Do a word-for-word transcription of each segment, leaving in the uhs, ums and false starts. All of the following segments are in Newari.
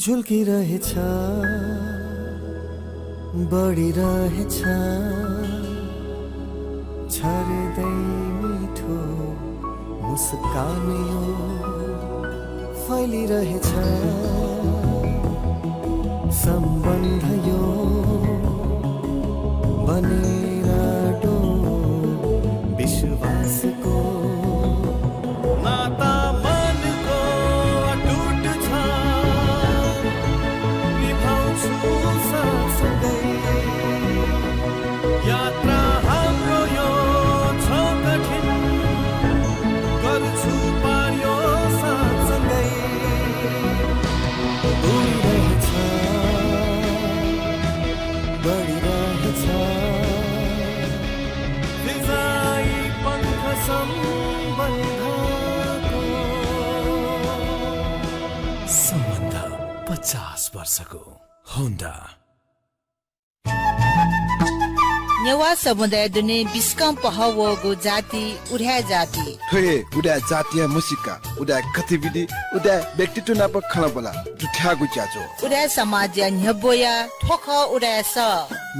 झुल्किरहेछ, बढिरहेछ, छाड्दै मिठो मुस्कान यो फैलिरहेछ। सम्बन्ध यो बनेर डो विश्वासको नाता मनको अटुट छ। निभाउँछु साथसँगै यात्रा हाम्रो यो छ कठिन, गर्छु पार यो साथसँगै। उडिरहेछ, बढिरहेछ, फिजाई पङ्ख सम्बन्धको। सम्बन्ध पचास वर्षको होन्डा। नेवाः समुदाय दुने बिस्कं पहः वःगु जाति उदाय् जाति। थ्व हे उदाय् जातिया म्हसीका, उदाय् गतिविधि, उदाय् व्यक्तित्व नाप खँल्हाबल्हा दुथ्याःगु ज्याझ्वः। उदाय् समाजया न्ह्यब्वया थ्व खः उदाय् सः।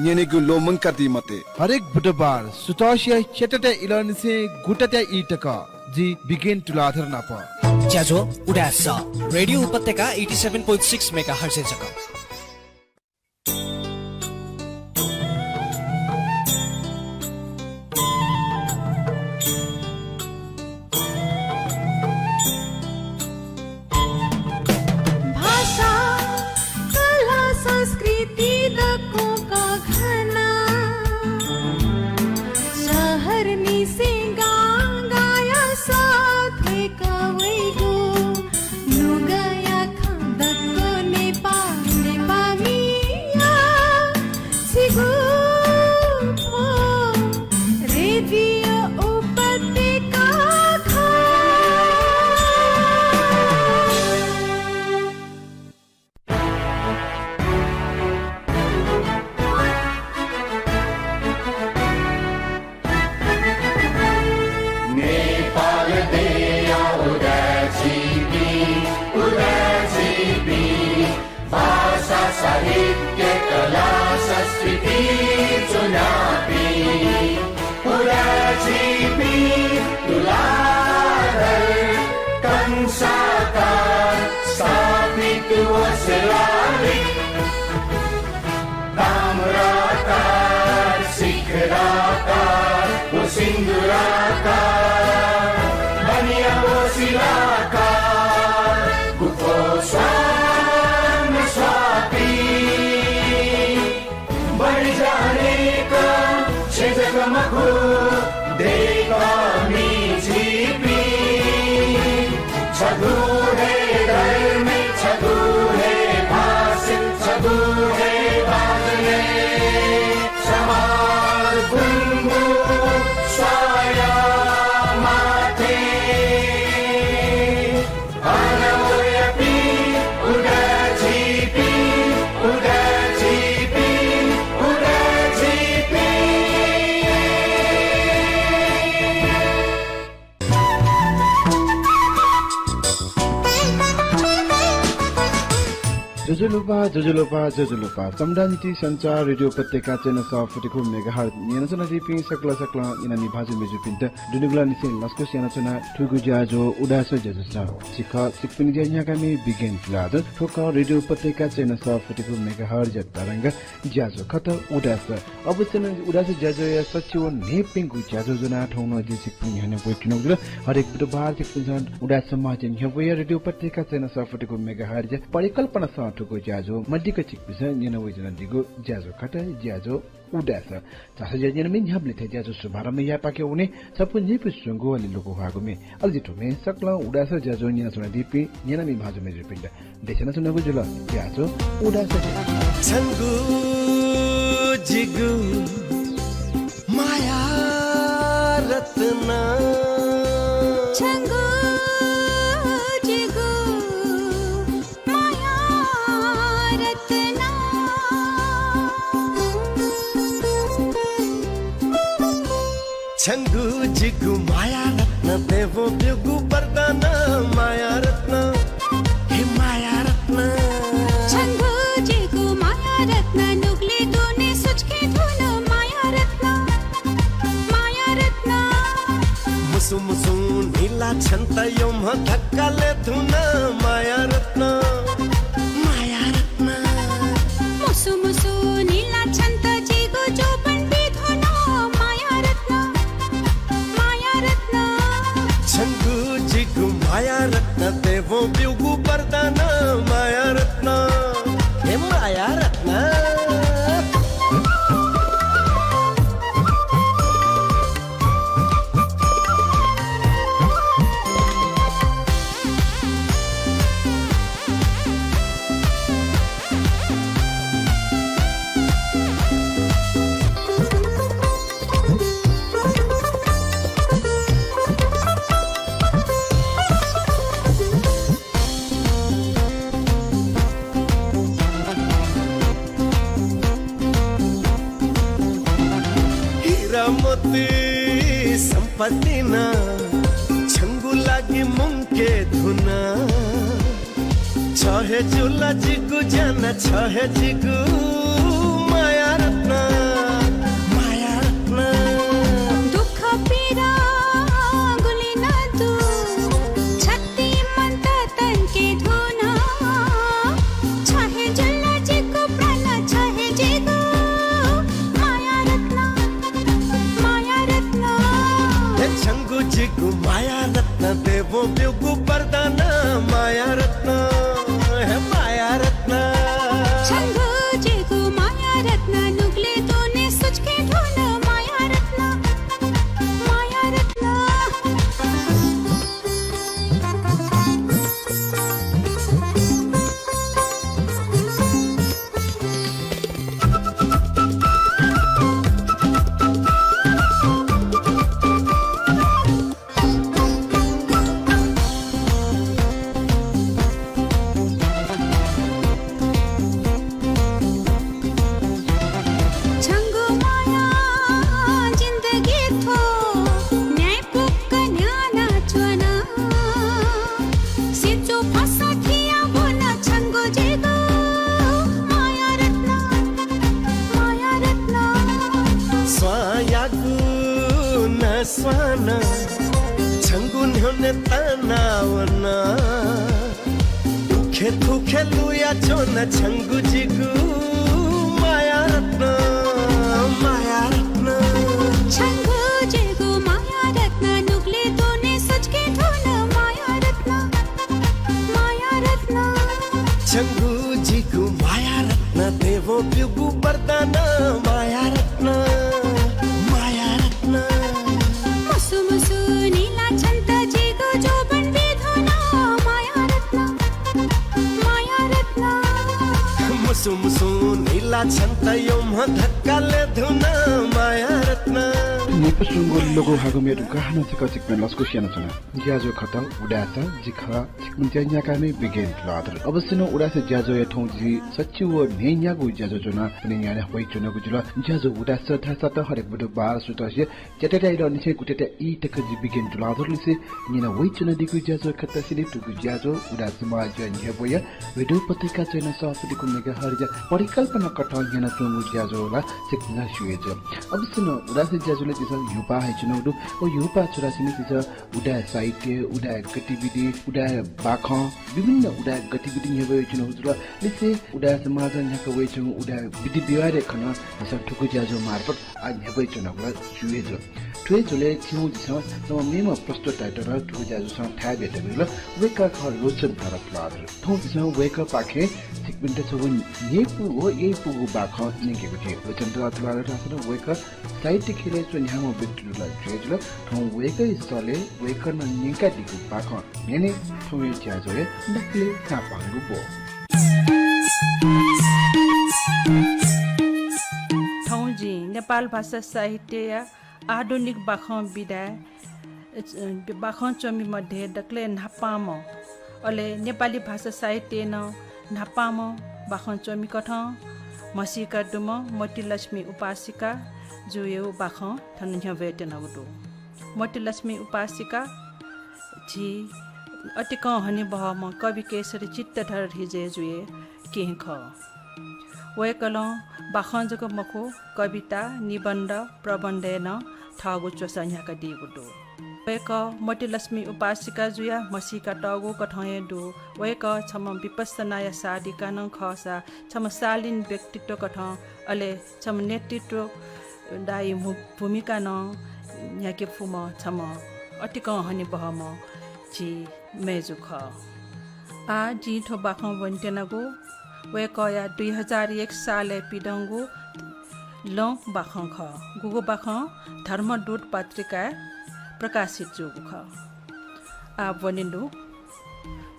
न्यनेगु ल्वःमंकादी मते। हरेक बुधबार सुथसिया च्यातातय् इलंनिसें गुतातय् ई तक जि बिगेन तुलाधर नाप। ज्याझ्वः उदाय् सः। रेडियो उपत्यका eighty seven point six megahertz-य् जक। भाषा, कला, संस्कृति दक्वं कःघाना। शहरनिसें गां गांया सः थ्वय्क वइगु नुगःया खँ दक्व नेपाः, नेपाःमिया छिगु थ्व रेडियो उपत्यका खः। नेपाल देय्या उदाय् झीपिं, उदाय् झीपिं, भाषा, साहित्य, कला, संस्कृति च्वनापिं, उदाय् झीपिं, तुलाधर, कंसाकार, स्थापित व शिलालिक। ताम्राकार, शिखराकार व सिन्दुराकार, बनिया व शिलाकार, गुफो स्वान स्वापी। बढी जानेक छेँ जक मखु, दय्कःमि झीपिं। छगू हे धर्म, छगू हे भाषा, छगू हे बाजले समाज गुंगू स्वाया माथे। अन वयापिं उदाय् झीपिं, उदाय् झीपिं, उदाय् झीपिं। ज्वजलपा, ज्वजलपा, ज्वजलपा। समुदाय निंतिं सञ्चार रेडियो उपत्यका चय्न्हय् सः फुतिकू मेगाहर्ज न्यनाच्वनादीपिं सकल सकल न्यनामि भाजु मय्जुपिन्त दुनुगलंनिसें लसकुस यानाच्वना। थुगु ज्याझ्वः उदाय् सः ज्याझ्वलय् जि खः छिकपिनि ज्या न्ह्याकामि बिगेन तुलाधर। थ्व खः रेडियो उपत्यका चय्न्हय् सः फुतिकू मेगाहर्ज तरंग ज्याझ्वः खः उदाय् सः। अवश्य नं उदाय् सः ज्याझ्वःया सछि व न्हय्पिंगु ज्याझ्वः ज्वनाः थौं नं जिं छिकपिनि न्ह्यःने ब्वयाच्वनागु जुल। हरेक बुधबार छिकपिन्सं उदाय् समाजया न्ह्यब्वया रेडियो उपत्यका चय्न्हय् सः फुतिकू मेगाहर्ज परिकल्पनासं थुगु ज्याझ्वः मदिक्क छिकपिन्सं न्यनावयाच्वनादीगु ज्याझ्वः खः ज्याझ्वः उदाय् सः। झासँ ज्या न्यनामि न्ह्याबलें थें ज्याझ्वः शुभारम्भ यायेपाखे वने छपु न्ह्यइपुसे च्वंगु अले लुगु ह्वाःगु म्ये। अले जि थौंकन्हय् सकलं उदाय् सः ज्याझ्वः न्यनाच्वनादीपिं न्यनामि भाजु मय्जुपिन्त देछानाच्वनागु जुल। ज्याझ्वः उदाय् सः ज्याझ्वः। छंगु जिगु माया रत्न। छंगु जिगु माया रत्न। छंगु जिगु माया रत्न, दय् व ब्यूगु वरदान माया रत्न, हे माया रत्न। मुसु मुसु निला छन्त यम्ह धक्काले धुन माया रत्न, माया रत्न। मुसु मुसु निला छन्त जिगु जोबन बिधुन माया रत्न, माया रत्न। छंगु जिगु माया रत्न देवं ब्यूगु वरदान माया रत्न, हे माया रत्न। हिरा मोती सम्पत्ति नं छंगु लागि मुंके धुन। छ हे जुल जिगु ज्यान, छ हे जिगु माया रत्न, माया रत्न। दुःख पीडा गुलि नं दु, छत्ति मन्त तंके धुन। छ हे जुल जिगु प्राण, छ हे जिगु माया रत्न, माया रत्न। हे छंगु जिगु माया रत्न, देवं ब्यूगु वरदान माया रत्न, हे माया रत्न। छंगु जिगु माया रत्न, नुगलय् दुने सुचुके धुन माया रत्न, माया रत्न। छंगु माया जिन्दगी थ्व न्याय फुक्क न्ह्यानाच्वन। सिचु फसा थिया ब्वन छंगु जिगु माया रत्न, माया रत्न। स्वांयागु नस्वां नं छंगु न्ह्यःने तनावन। उखे थुखे लुयाच्वन छंगु जिगु माया रत्न, माया रत्न। छंगु जिगु माया रत्न, नुगलय् दुने सुचुके धुन माया रत्न, माया रत्न। छंगु जिगु माया रत्न, देवं ब्यूगु वरदान माया रत्न, माया रत्न। मुसु मुसु निला छन्त जिगु जोबन बिधुन माया रत्न, माया रत्न। मुसु मुसु निला छन्त यम्ह धक्काले धुन माया रत्न। न्हिपा स्वंगू लघु हागु मेदु गहानं छकः छिकपिं लसकुस यानाच्वना। ज्याझ्वः खः उदाय् साहित्य, जि खः छिकपिन्त न्ह्याकामि बिगेन तुलाधर। अवश्य नं उदाय् साहित्य ज्याझ्वःया थौं जि सच्छि व न्हय्‌न्यागू ज्याझ्वः ज्वनाः न्ह्याकाः वयाच्वनागु जुल। ज्याझ्वः उदाय् साहित्य धाःसा त हरेक बुधबार सुथसिया च्याताःया न्हय्‌न्हय्‌गु च्याताःया ई तक जि बिगेन तुलाधरलिसे न्यना वयाच्वनादीगु ज्याझ्वः खः। सिधे थुगु ज्याझ्वः उदाय् समाजया न्ह्यब्वया रेडियो पत्रिका चय्‌न्हय् सःसः दिकु मेगाहर्जया परिकल्पना कथं न्यनाच्वंगु ज्याझ्वः ला छिकपिन्सं स्यू हे जुइ। अवश्य नं उदाय् साहित्य ज्याझ्वलय् झीसं न्ह्यब्वया वयाच्वनागु दु। व न्ह्यब्वया च्वनाः सिधे झीसं उदाय् साहित्य, उदाय् गतिविधि, उदाय् बाखं, विभिन्न उदाय् गतिविधि न्ह्यब्वयाच्वनागु जुल। लिसे उदाय् समाजं न्ह्याका वयाच्वंगु उदाय् विधि व्यवहारया खँ नं झीसं थुगु ज्याझ्वः मार्फत आः न्ह्यब्वयाच्वनागु ला स्यू हे जुल। थ्व हे झ्वलय् थौं झीसं छम्ह मेम्ह प्रस्तुतकर्तायात थुगु ज्याझ्वलय् थाय् बियातःगु जुल। वय्‌कः खः लोचन तारा तुलाधर। थौं झीसं वय्‌कःपाखें छिकपिन्त छगू न्ह्यइपुगु व यइपुगु बाखं न्यंकेगु जुइ। लोचन तारा तुलाधर धाःसा नं वय्‌कः साहित्य ख्यलय् च्वन्ह्याम्ह व्यक्ति दु ला जुइ जुल। थौं वय्‌कःया सलय् वय्‌कलं न्यंकादीगु बाखं न्यने। थौंया ज्याझ्वःया दकलय् न्हापांगु ब्व। थौं जिं नेपाल भाषा साहित्यया आधुनिक बाखं विधाय्, अ, बाखं च्वमि मध्ये दकलय् न्हापांम्ह, अले नेपाली भाषा साहित्यय् नं न्हापांम्ह बाखं च्वमिकथं म्हसीका दुम्ह मोतीलक्ष्मी उपासिका जुया बाखं थन न्ह्यब्वयेत्यनागु दु। मोतीलक्ष्मी उपासिका झी अतिकं हनेबहःम्ह कवि केशरी चित्तधर हिजय् जुया केहेँ खः। वय्‌कलं बाखं जक मखु, कविता, निबन्ध, प्रबन्धय् नं थःगु च्वसा न्ह्याकादीगु दु। वय्‌कः मतिलक्ष्मी उपासिका जुयाः म्हसीकातःगु कथं हे दु। वय्‌कः छम्ह विपश्यनाया साधिका नं खःसा छम्ह शालीन व्यक्तित्व कथं, अले छम्ह नेतृत्वदायी भू-, भूमिका नं न्ह्याके फुम्ह छम्ह अतिकं हनेबहःम्ह झी मय्‌जु खः। आः जिं थ्व बाखं ब्वनेत्यनागु वय्‌कःया दुई हजार एक सालय् पिदंगु लं बाखं खः। गुगु बाखं धर्मदूत पत्रिकाय् प्रकाशित जूगु खः। आः ब्वने दु,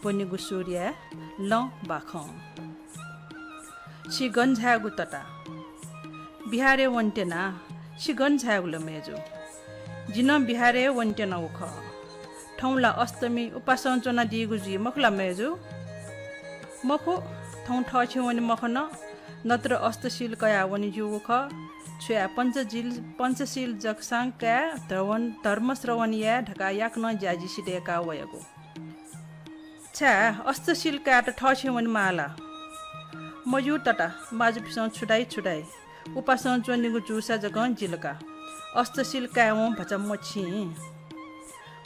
ब्वनेगु सुरु याये लं बाखं। छि गन झायेगु तता? बिहारय् वनेत्यना। छि गन झायेगु ला मय्‌जु? जि नं बिहारय् वनेत्यनागु खः। थौं ला अष्टमी उपासं च्वनादीगु जुइ मखु ला मय्‌जु? मखु, थौं थःछेँ वने मखन, नत्र अष्टशील कयाः वने ज्यूगु खः। छु याये, पञ्चशील, पञ्चशील जकसां काये, धवन-, धर्मश्रवण याये धकाः याकनं ज्याझी सिधय्‌का वयागु। छाय् अष्टशील कायेत थःछेँ वनेमाः ला? मज्यू तता, माजुपिसं छु धाइ छु धाइ। उपासं च्वनेगु जूसा जकं जिल का। अष्टशील कायेवं भचा मछिं।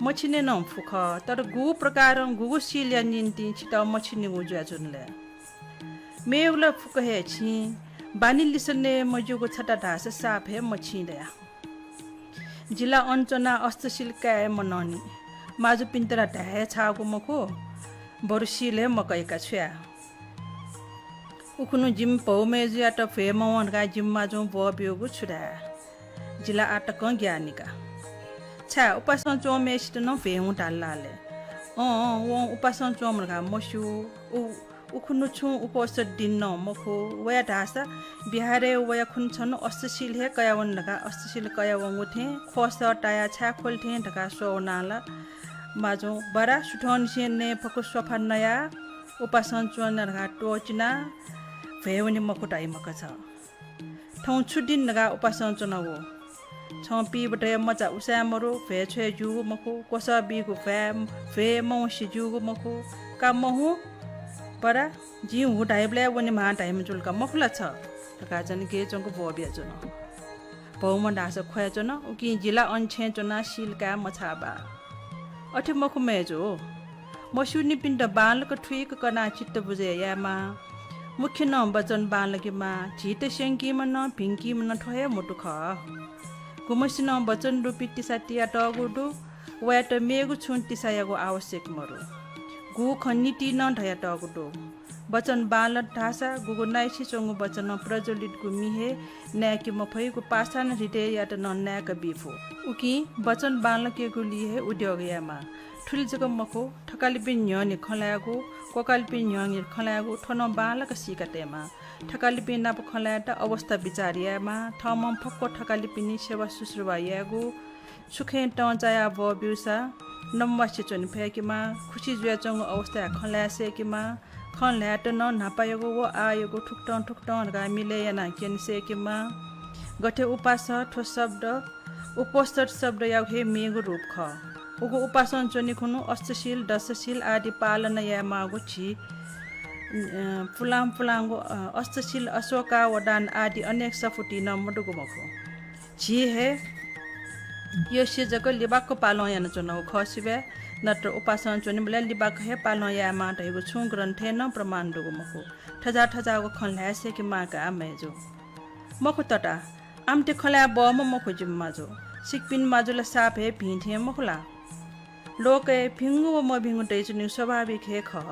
मछिने नं फु खः, तर गुगु प्रकारं गुगु शीलया निंतिं छितः मछिनेगु जुयाच्वन लय्? मेगु ला फुक्क हे छिं, बानी लिसनय् मज्यूगु छता धाःसा साप हे मछिं दया। जि ला अन च्वनाः अष्टशील काये मनंनि। माजुपिन्त ला धाये हे छाःगु मखु, बरु शील हे मकय्‌का छु याये। उखुन्हु जिमि भौ मय्‌जुयात भ्वय् मवं धकाः जिमि माजुं ब्वः ब्यूगु छु धाये। जि ला आः तकं ग्यानानि का। छाय् उपासं च्वंम्हय्‌सित नं भ्वय् हुँ धाल ला ले? अँ, वं उपासं च्वंम्ह धकाः मस्यू। उ उखुन्हु छुं उपोषण दिं नं मखु। वया धाःसा बिहारय् वया खुन्हु छन्हु अष्टशील हे कयावन धकाः अष्टशील कयावंगु थें ख्वःसः तायाः छाय् ख्वल थें धकाः स्वः वनाः ला माजुं बरा सुथंनिसें नये फक्व स्वाफा नयाः उपासं च्वना धकाः त्वःचिनाः भ्वय् वने मखु धाइ मखु छ। थौं छु दिं धकाः उपासं च्वनागु? छं पीबतय् मचा उसाँय् मरु, भ्वय् छ्वये ज्यूगु मखु, क्वसः बीगु भ्वय्, भ्वय् मवंसे ज्यूगु मखु, का महुँ, बरा, जिं हु धाइबलय् वनेमाः धाइम्ह जुल का मखु ला छ? धकाः झन गय् च्वंक ब्वः बियाच्वन। भौम्ह धाःसा ख्वयाच्वन, उकिं जि ला अन छेँय् च्वनाः शील काये मछाः बा। अथे मखु मय्‌जु, मस्यूनिपिन्त बांलाक थुइक कनाः चित्त बुझे यायेमाः। मुख्य नं वचन बांलाकेमाः। झीत स्यंकीम्ह नं भिंकीम्ह नं थ्व हे म्हुतु खः। गुम्हसिनं वचन रूपी तिसा तियातःगु दु, वयात मेगु छुं तिसायागु आवश्यक मरु। गुगु खँ नीति नं धयातःगु दु। वचन बांलात धाःसा गुगु नाइसे च्वंगु वचनं प्रज्वलितगु मि हे नाय्‌के मफइगु पाषाण हृदययात नं नाय्‌का बी फु। उकिं वचन बांलाकेगुलिइ हे उद्योग यायेमाः। थुलि जक मखु, थकालिपिं न्ह्यःने खँ ल्हायेगु, क्वकालिपिं न्ह्यःने खँ ल्हायेगु, थ्व नं बांलाक सीका तयेमाः। थकालिपिं नाप खँ ल्हायेत अवस्था बिचार यायेमाः। थःम्हं फक्व थकालिपिनि सेवा सुश्रुवा यायेगु, सुखय् तं चायाः ब्वः ब्यूसा नमवासे च्वने फय्‌केमाः। खुसी जुयाच्वंगु अवस्थाय् खँ ल्हाये सय्‌केमाः। खँ ल्हायेत नं न्हापायागु व आःयागु थुकथं थुकथं धकाः मिलय् यानाः क्यने सय्‌केमाः। गथे उपासः थ्व शब्द उपोषण शब्दयागु हे मेगु रूप खः। उगु उपासं च्वने खुन्हु अष्टशील, दशशील आदि पालना यायेमाःगु झी, अ, पुलां पुलांगु, अ, अष्टशील, अशोकावदान आदि अनेक सफुतिइ नं मदुगु मखु। झी हे यसे जक लिबाक्क पालं यानाच्वनागु खः सिबय्, नत्र उपासं च्वनेबलय् लिबाक्क हे पालं यायेमाः धइगु छुं ग्रन्थय् नं प्रमाण दुगु मखु। थज्याः थज्याःगु खँ ल्हाये सय्‌केमाः का मय्‌जु। मखु तता, आमथे खँ ल्हाये बहःम्ह मखु जिमि माजु। सिक्पिनि माजु ला साप हे भिं थें मखु ला? लोकय् भिंगु व मभिंगु दइच्वनीगु स्वाभाविक हे खः।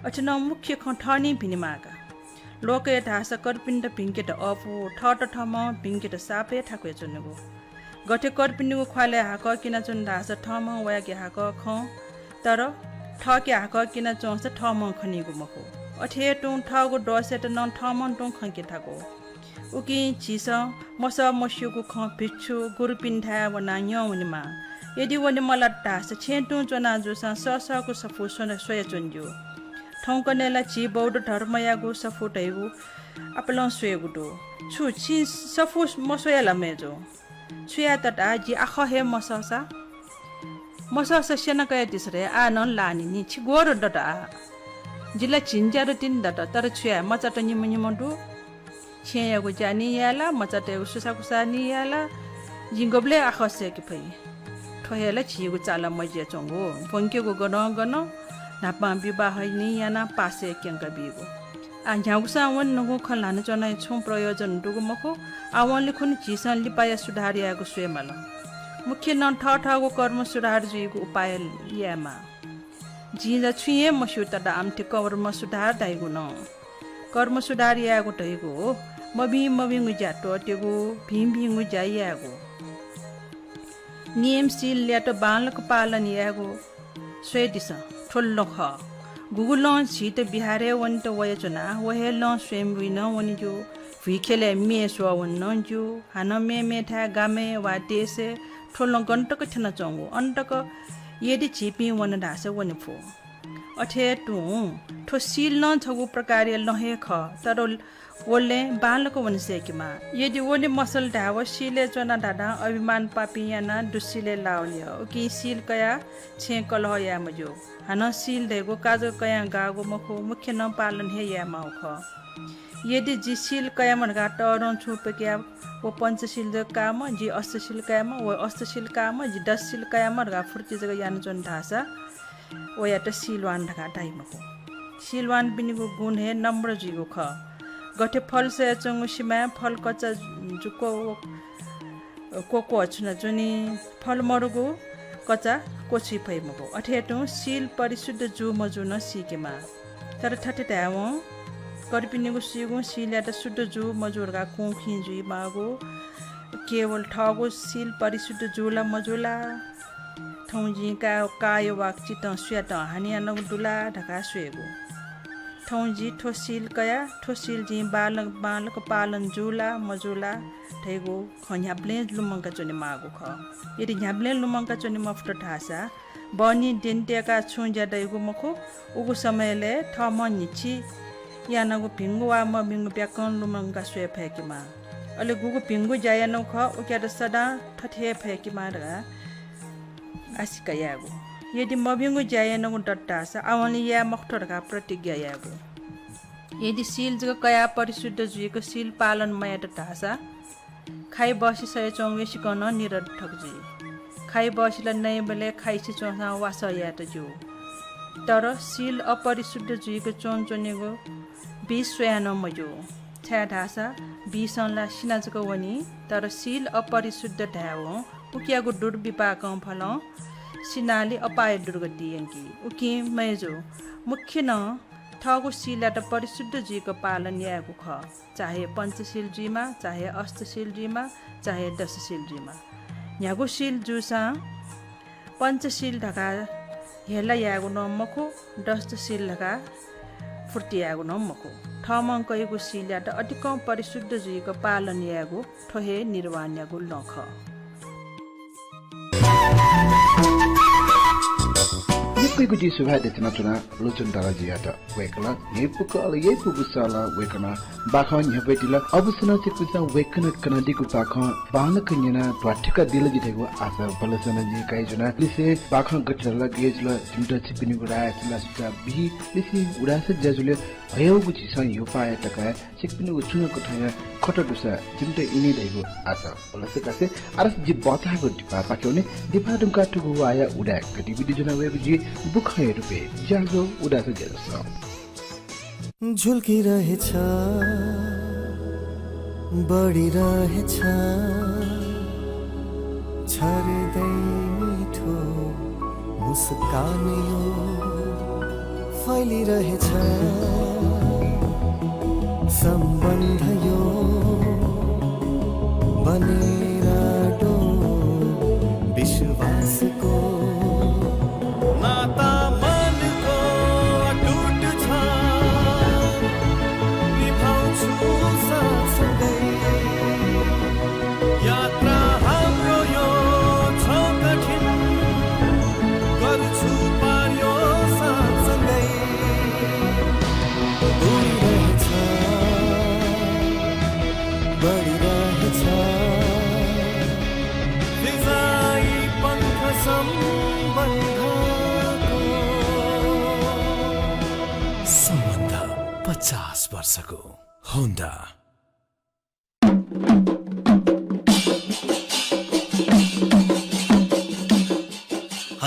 अथे नं मुख्य खँ थःनिं भिनेमाः का। लोकय् धाःसा कर्पिन्त भिंकेत अःपु, थःत थःम्हं भिंकेत साप हे थाकुयाच्वनीगु। गथे कर्पिनिगु ख्वालय् हाकः क्यनाच्वन धाःसा थःम्हं वयाके हाकः खं, तर थःके हाकः क्यनाच्वंसा थःम्हं खनीगु मखु। अथे हे तुं थःगु दोषयात नं थःम्हं तुं खंके थाकु। उकिं झीसं मसः मस्यूगु खँ भिक्षु गुरुपिन्थाय् वनाः न्यं वनेमाः। यदि वने मलात धाःसा छेँय् तुं च्वना जूसां सःसःगु सफू स्वना-, स्वयाच्वने ज्यू। थौंकन्हय् ला झी बौद्ध धर्मयागु सफू धइगु आपालं स्वयेगु दु। छु छिं सफू मस्वया ला मय्‌जु? छु यायेत धाः, जि आखः हे मसःसा? मसःसा स्यना कयादिसँ रे, आः नं लानिनि, छि ग्वःर दत आः। जि ला झिंज्यादँ तिनि दत, तर छु याये, मचात निम्ह निम्ह दु। छेँयागु ज्या नि याये ला, मचातय्‌गु सुसाःकुसाः नि याये ला, जिं गुबलय् आखः सय्‌के फइ? थ्व हे ला झीगु चाला मजियाच्वंगु। ब्वंकेगु गनं गनं, न्हापां विवाह नि यानाः पासय् क्यंकाबीगु। आः न्ह्यागुसां वने धुंगु खँ ल्हानाच्वनाः छुं प्रयोजन दुगु मखु। आवंलि खुन्हु झीसं लिपाया सुधार यायेगु स्वयेमाल। मुख्यनं थःथःगु कर्म सुधार जुइगु उपाय यायेमाः। जिं ला छुं हे मस्यू, तर आमथे कर्म सुधार धाइगु नं। कर्म सुधार यायेगु धइगु मभिं मभिंगु ज्या त्वःतेगु, भिं भिंगु ज्या यायेगु। नियम शीलयात बांलाक पालन यायेगु। स्वयादिसँ, थ्व लँ खः। गुगु लँ झीत बिहारय् वनेत वयाच्वना, व हे लँ स्वयम्भुइ नं वने ज्यू। भुइखेलय् म्ये स्वः वने नं ज्यू। हानं मेमेथाय् गामय् वा देशय् थ्व लँ गन तक थ्यनाच्वंगु, अन तक यदि झीपिं वन धाःसा वने फु। अथे तुं थ्व शील नं छगू प्रकारया लँ हे खः, तर व लँय् बांलाक वने सय्‌केमाः। यदि वने मसल धायेवं शीलय् च्वना धाधां अभिमान पापिं यानाः दुःशीलय् लाः वल, उकिं शील कयाः छेँय् कलह याये मज्यू। हानं शील धइगु का जक कयां गाःगु मखु, मुख्यनं पालन हे यायेमाःगु खः। यदि जि शील कयाम्ह धकाः तःधं छुं पकयाः व पञ्चशील जक काःम्ह, जि अष्टशील कायेम्ह, व अष्टशील काःम्ह, जि दशशील कायेम्ह धकाः फुर्ति जक यानाच्वन धाःसा वयात शीलवान धकाः धाइ मखु। शीलवानपिनिगु गुण हे नम्र जुइगु खः। गथे फल सयाच्वंगु सिमाय् फल कचा जु-, क्व-, क्व-, क्वछुनाच्वनी, फल मदुगु कचा क्वछुइ फइ मखु। अथे तुं शील परिशुद्ध जू मजू नं सीकेमाः। तर थथे धायेवं कर्पिनिगु सीगुं शीलयात शुद्ध जू मजू धकाः कुंखुइँ जुइमाःगु। केवल थःगु शील परिशुद्ध जू ला मजू ला? थौं जिं का-, काय वाक् चित्तं सुयातं हानि यानागु दु ला धकाः स्वयेगु। थौं जि थ्व शील कया, थ्व शील जिं बांलाक, बांलाक पालन जू ला मजू ला धइगु खँ न्ह्याबलें लुमंका च्वनेमाःगु खः। यदि न्ह्याबलें लुमंका च्वने मफुत धाःसा बहनी द्यनेत्यय्‌काः छुं ज्या दइगु मखु। उगु समयलय् थःम्हं न्हिच्छि यानागु भिंगु वा मभिंगु ब्याकं लुमंका स्वये फय्‌केमाः। अले गुगु भिंगु ज्या यानागु खः, उकियात सदां थथे हे फय्‌केमाः धकाः आशिका यायेगु। यदि मभिंगु ज्या यानागु दत धाःसा आवंलि याये मखुत धकाः प्रतिज्ञा यायेगु। यदि शील जक कयाः परिशुद्ध जुइक शील पालन मयात धाःसा खाइ बहसि सयाच्वंगु यसिकं नं निरर्थक जुइ। खाइ बहसि ला नइबलय् खाइसे च्वंसां वासः यायेत ज्यू। तर शील अपरिशुद्ध जुइक च्वंच्वनेगु बिस स्वयाः नं मज्यू। छाय्‌धाःसा बिसं ला सिना जक वनी, तर शील अपरिशुद्ध धायेवं उकियागु दुर्विपाकं फलं सिनालि अपाय दुर्गति यंकी। उकिं मय्‌जू, मुख्य नं थःगु शीलयात परिशुद्ध जुइक पालन यायेगु खः। चाहे पञ्चशील जुइमा, चाहे अष्टशील जुइमा, चाहे दशशील जुइमा। न्ह्यागु शील जूसां पञ्चशील धकाः हेला यायेगु नं मखु, दशशील धकाः फुर्ति यायेगु नं मखु। थःम्हं कइगु शीलयात अतिकं परिशुद्ध जुइक पालन यायेगु थ्व हे निर्वाणयागु लँ खः। यक्व यक्व जिं सुभाय् देछानाच्वना लोचन दादाजुयात। वय्‌कलं न्ह्यइपुक अले यइपुगु सलं वय्‌कलं बाखं न्ह्यब्वयादिल। अबलसं नं छिकपिन्सं वय्‌कलं कनादीगु बाखं बांलाक न्यनाः ध्वाथुइकादिल जि धइगु आशा अबलसं जिं कयाच्वना। लिसें बाखं गथे धल, गय् जुल, जिमित छिकपिनिगु राय सल्लाह सुझाव बी। लिसें उदाय् सः ज्याझ्वलय् हयागु झीसं न्ह्यब्वया तकं छिकपिनिगु छुं नं कथंया खँत दुसा जिमित इनी धइगु आशा। अबलसं का, आः जि बचाःगु दिपापाखे वने। दिपा धुंकाः थुगु वाःया उदाय् गतिविधि ज्वना वयेगु जि बुखंया रुपय् ज्याझ्वः उदाय् सः ज्याझ्वलय्। झुल्किरहेछ, बढिरहेछ, छरिँदै मिठो मुस्कान यो फैलिरहेछ। सम्बन्ध यो बनेर आँटो विश्वासको नाता मनको अटुट छ, निभाउँछु साथसँगै। यात्रा हाम्रो यो छ कठिन, गर्छु पार यो साथसँगै। उडिरहेछ, बढिरहेछ, फिजाइ पङ्ख सम्बन्धको। सम्बन्ध पचास वर्षको। होन्डा।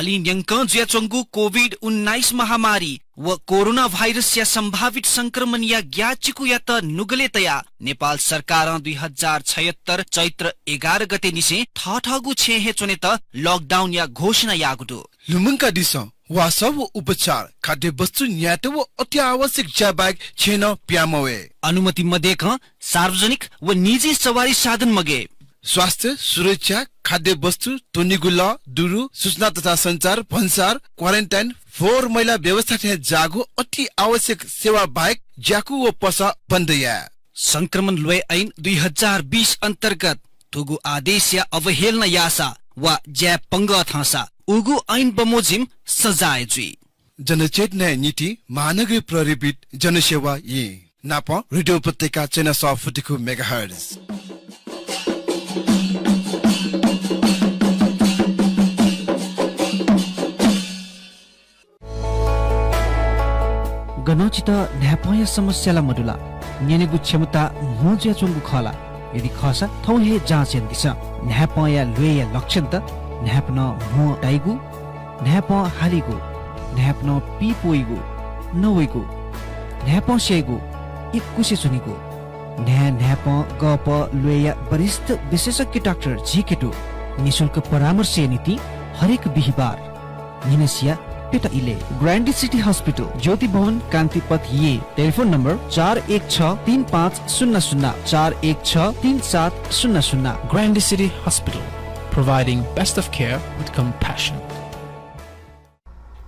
अले न्यंकं जुयाच्वंगु कोभिड उन्नाइस महामारी व कोरोना भाइरसया सम्भावित संक्रमणया ग्याःचिकुयात नुगलय् तयाः नेपाल सरकारं दुई हजार छयत्तर चैत्र एघार गते निसें थःथःगु छेँय् हे च्वनेत लकडाउनया घोषणा याःगु दु। लुमंकादिसँ, वासः व उपचार, खाद्य वस्तु न्यायेत व अति आवश्यक ज्या बाहेक छेँय् नं पिहां मवये। अनुमति मदय्कं सार्वजनिक व निजी सवारी साधन मगये। स्वास्थ्य, सुरक्षा, खाद्य वस्तु, त्वनेगु लः, दुरु, सूचना तथा सञ्चार, भन्सार, क्वारेन्टाइन, फोहोर मैला व्यवस्था थें जाःगु अति आवश्यक सेवा बाहेक ज्याकू व पसः बन्द याये। संक्रमण ल्वय् ऐन दुई हजार बीस अन्तर्गत थुगु आदेशया अवहेलना याःसा वा ज्याय् पंगः थंसा उगु ऐन बमोजिम सजाय जुइ। जनचेतनाया निंतिं महानगरीय प्रहरीबिट जनसेवा येँ नापं रेडियो उपत्यका चय्न्हय् सः फुति खु मेगाहर्ज। गनं छितः न्हाय्पंया समस्या ला मदु ला? न्यनेगु क्षमता म्हो जुयाच्वंगु खः ला? यदि खःसा थौं हे जाँच यानादिसँ। न्हाय्पंया ल्वय्या लक्षणत न्हाय्पनं म्हो ताइगु, न्हाय्पं हालीगु, न्हाय्पनं पीप वइगु, नवइगु, न्हाय्पं स्याइगु, इकुसे च्वनीगु। न्हाय् न्हाय्पं गःपः ल्वय्या वरिष्ठ विशेषज्ञ डाक्टर झीके दु। निशुल्क परामर्शया निंतिं हरेक बिहिबार न्हिनसिया प्यता इलय्। ग्रान्डी सिटी हस्पिटल, ज्योति भवन, कान्तिपथ, येँ। टेलिफोन नम्बर चार एक छ तीन पाँच शून्य शून्य, चार एक छ तीन सात शून्य शून्य। Grande City Hospital, providing best of care with compassion.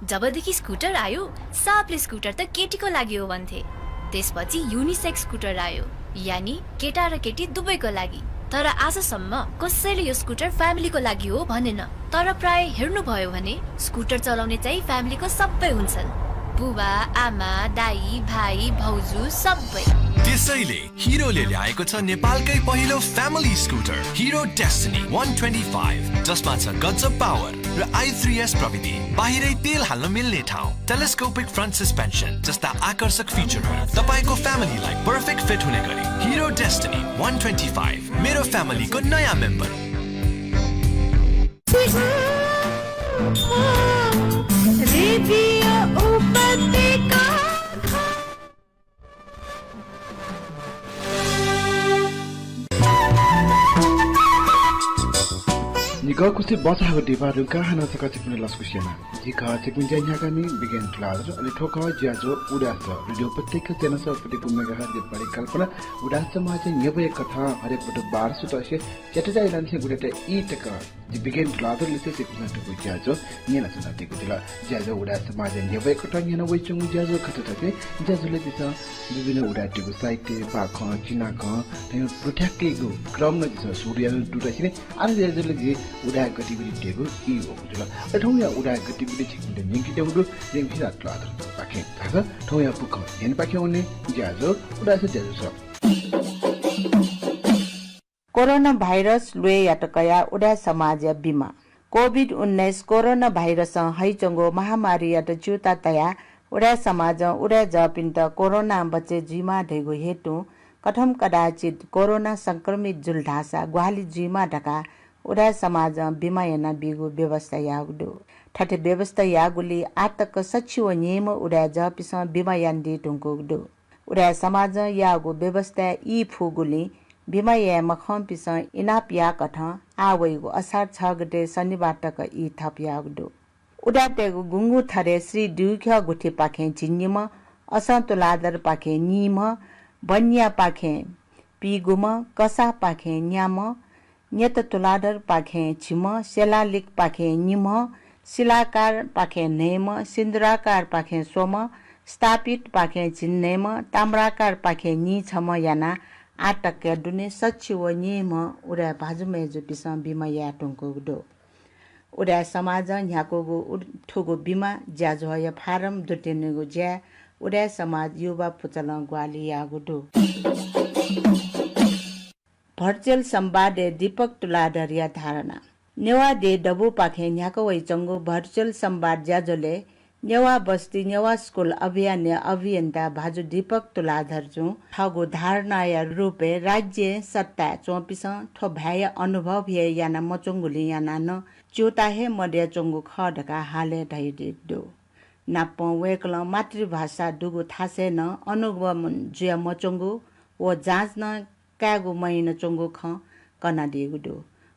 जबदेखि स्कुटर आयो, सबले स्कुटर त केटीको लागि हो भन्थे। त्यसपछि युनिसेक्स स्कुटर आयो, यानी केटा र केटी दुवैको लागि। तर आजसम्म कसैले यो स्कुटर फ्यामिलीको लागि हो भनेन। तर प्राय हेर्नुभयो भने स्कुटर चलाउने चाहिँ फ्यामिलीको सबै हुन्छन्। बुबा, आमा, दाइ, भाइ, भाउजू सबै। त्यसैले हिरोले ल्याएको छ नेपालकै पहिलो फ्यामिली स्कुटर, हिरो डेस्टिनी वान ट्वेन्टी फाइभ, जसमा छ गजब पावर र आई थ्री एस प्रविधि। बाहिरै तेल हाल्न मिल्ने ठाउँ, टेलिस्कोपिक फ्रन्ट सस्पेन्सन जस्ता आकर्षक फिचरहरू। तपाईंको फ्यामिलीलाई पर्फेक्ट फिट हुने गरी हिरो डेस्टिनी वान ट्वेन्टी फाइभ, मेरो फ्यामिलीको नयाँ मेम्बर। रेडियो उपत्यका। निगः खुसि बचाःगु दिपा दुंकाः हानं छकः छिकपिनि लसकुस याना। जि खः छिकपिनि ज्या न्ह्याकामि बिगेन तुलाधर, अले थ्व खः ज्याझ्वः उदाय् सः, रेडियो उपत्यका चय्न्हय् सः फुति खु मेगाहर्ज परिकल्पना, उदाय् समाजया न्ह्यब्वया कथं हरेक बुधबार सुथसिया च्याताःचा इलंनिसें गुँडातय् ई तक। जि बिगेन तुलाधरं लिसे छिकपिन्सं थुगु ज्याझ्वः न्यनाच्वनादीगु जुल। ज्याझ्वः उदाय् समाजया न्ह्यब्वया कथं न्यनावयाच्वंगु ज्याझ्वः खः थथे। ज्याझ्वलय् झीसं विभिन्न उदाय्‌तय्‌गु साहित्य, पाखं, चिनाखं, थ्व पुथ्यंकेगु क्रम नं झीसं सुरु यानादीगु दु। आः ज्याझ्वलय् झी उदाय् गतिविधि धइगु ई वःगु जुल। अले थौंया उदाय् गतिविधि छिकपिन्त न्यंकेत्यंगु दु, जिं भिराज तुलाधरपाखें। धाःसा थौंया बुखँ न्यनेपाखे वने। ज्याझ्वः उदाय् सः, ज्याझ्वः सः। कोरोना भाइरस ल्वय्‌यात कयाः उदाय् समाजया बिमा। कोभिड उन्नाइस कोरोना भाइरसं हइच्वंगु महामारीयात च्यूताः तयाः उदाय् समाजं उदाय् जःपिन्त कोरोनां बचय् जुइमाः धइगु हेतुं कथं कदाचित कोरोना संक्रमित जुल धाःसा ग्वाहालि जुइमाः धकाः उदाय् समाजं बिमा यानाबीगु व्यवस्था याःगु दु। थथे व्यवस्था याःगुलिं आःतक सछि व न्यय्म्ह उदाय् जःपिन्सं बिमा यानादी धुंकूगु दु। उदाय् समाजं याःगु व्यवस्थाय् ई फुगुलिं बिमा याये मखंपिन्सं इनाप याःकथं आः वइगु असार छ गते शनिबार तक ई थप याःगु दु। उदाय्‌तय्‌गु गुंगू थरय् श्री दुइख्यः गुथिपाखें झिंनिम्ह, असं तुलाधरपाखें नीम्ह, बनियापाखें पीगुम्ह, कसाःपाखें न्याम्ह, न्यत तुलाधरपाखें झिम्ह, सेलालिकपाखें निम्ह, शिलाकारपाखें न्हय्म्ह, सिन्दुराकारपाखें स्वम्ह, स्थापितपाखें झिंन्हय्म्ह, ताम्राकारपाखें नीछम्ह यानाः आःतकया दुने सछि व न्यय्म्ह उदाय् भाजु मय्‌जुपिन्सं बिमा याये धुंकूगु दु। उदाय् समाजं न्ह्याकूगु उ-, थुगु बिमा ज्याझ्वःया फारम दुथ्यनीगु ज्याय् उदाय् समाज युवा पुचलं ग्वाहालि याःगु दु। भर्चुअल संवादय् दीपक तुलाधरया धारणा। नेवाः देय् दबूपाखें न्ह्याका वइच्वंगु भर्चुअल संवाद ज्याझ्वलय् नेवाः बस्ती नेवाः स्कुल अभियानया अभियन्ता भाजु दीपक तुलाधरजुं थःगु धारणाया रूपय् राज्यय् सत्ताय् च्वंपिन्सं थ्व भाय्‌या अनुभव हे याना मच्वंगुलिं यानाः नं च्यूताः हे मदयाच्वंगु खः धकाः हालय् धयादीगु दु। नापं वय्कलं मातृभाषा दुगु थासय् नं अनुगमन जुया मच्वंगु व जाँच नं कायेगु मयानाच्वंगु खँ कनादीगु दु।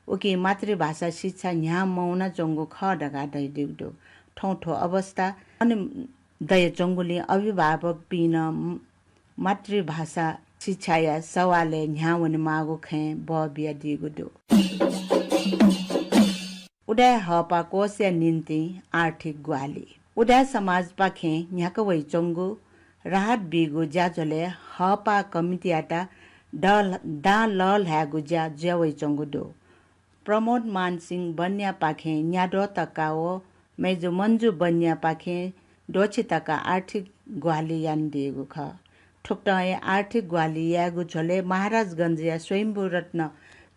उकिं मातृभाषा शिक्षा न्ह्याः मवनाच्वंगु खः धकाः धयादीगु दु। थौं थ्व अवस्था अन दयाच्वंगुलिं अभिभावकपिं नं मातृभाषा शिक्षाया सवालय् न्ह्याः वनेमाःगु खँय् बः बियादीगु दु। उदाय् हःपाः कोषया निंतिं आर्थिक ग्वाहालि। उदाय् समाजपाखें न्ह्याका वइच्वंगु राहत बीगु ज्याझ्वलय् हःपाः कमिटीयात द-, दां लःल्हायेगु ज्या जुया वइच्वंगु दु। प्रमोद मान सिंह बनियापाखें न्याद्वः तक्का व मय्जु मन्जु बनियापाखें द्वःछि तक्का आर्थिक ग्वाहालि यानादीगु खः। थुकथं हे आर्थिक ग्वाहालि यायेगु झ्वलय् महाराजगंजया स्वयम्भू रत्न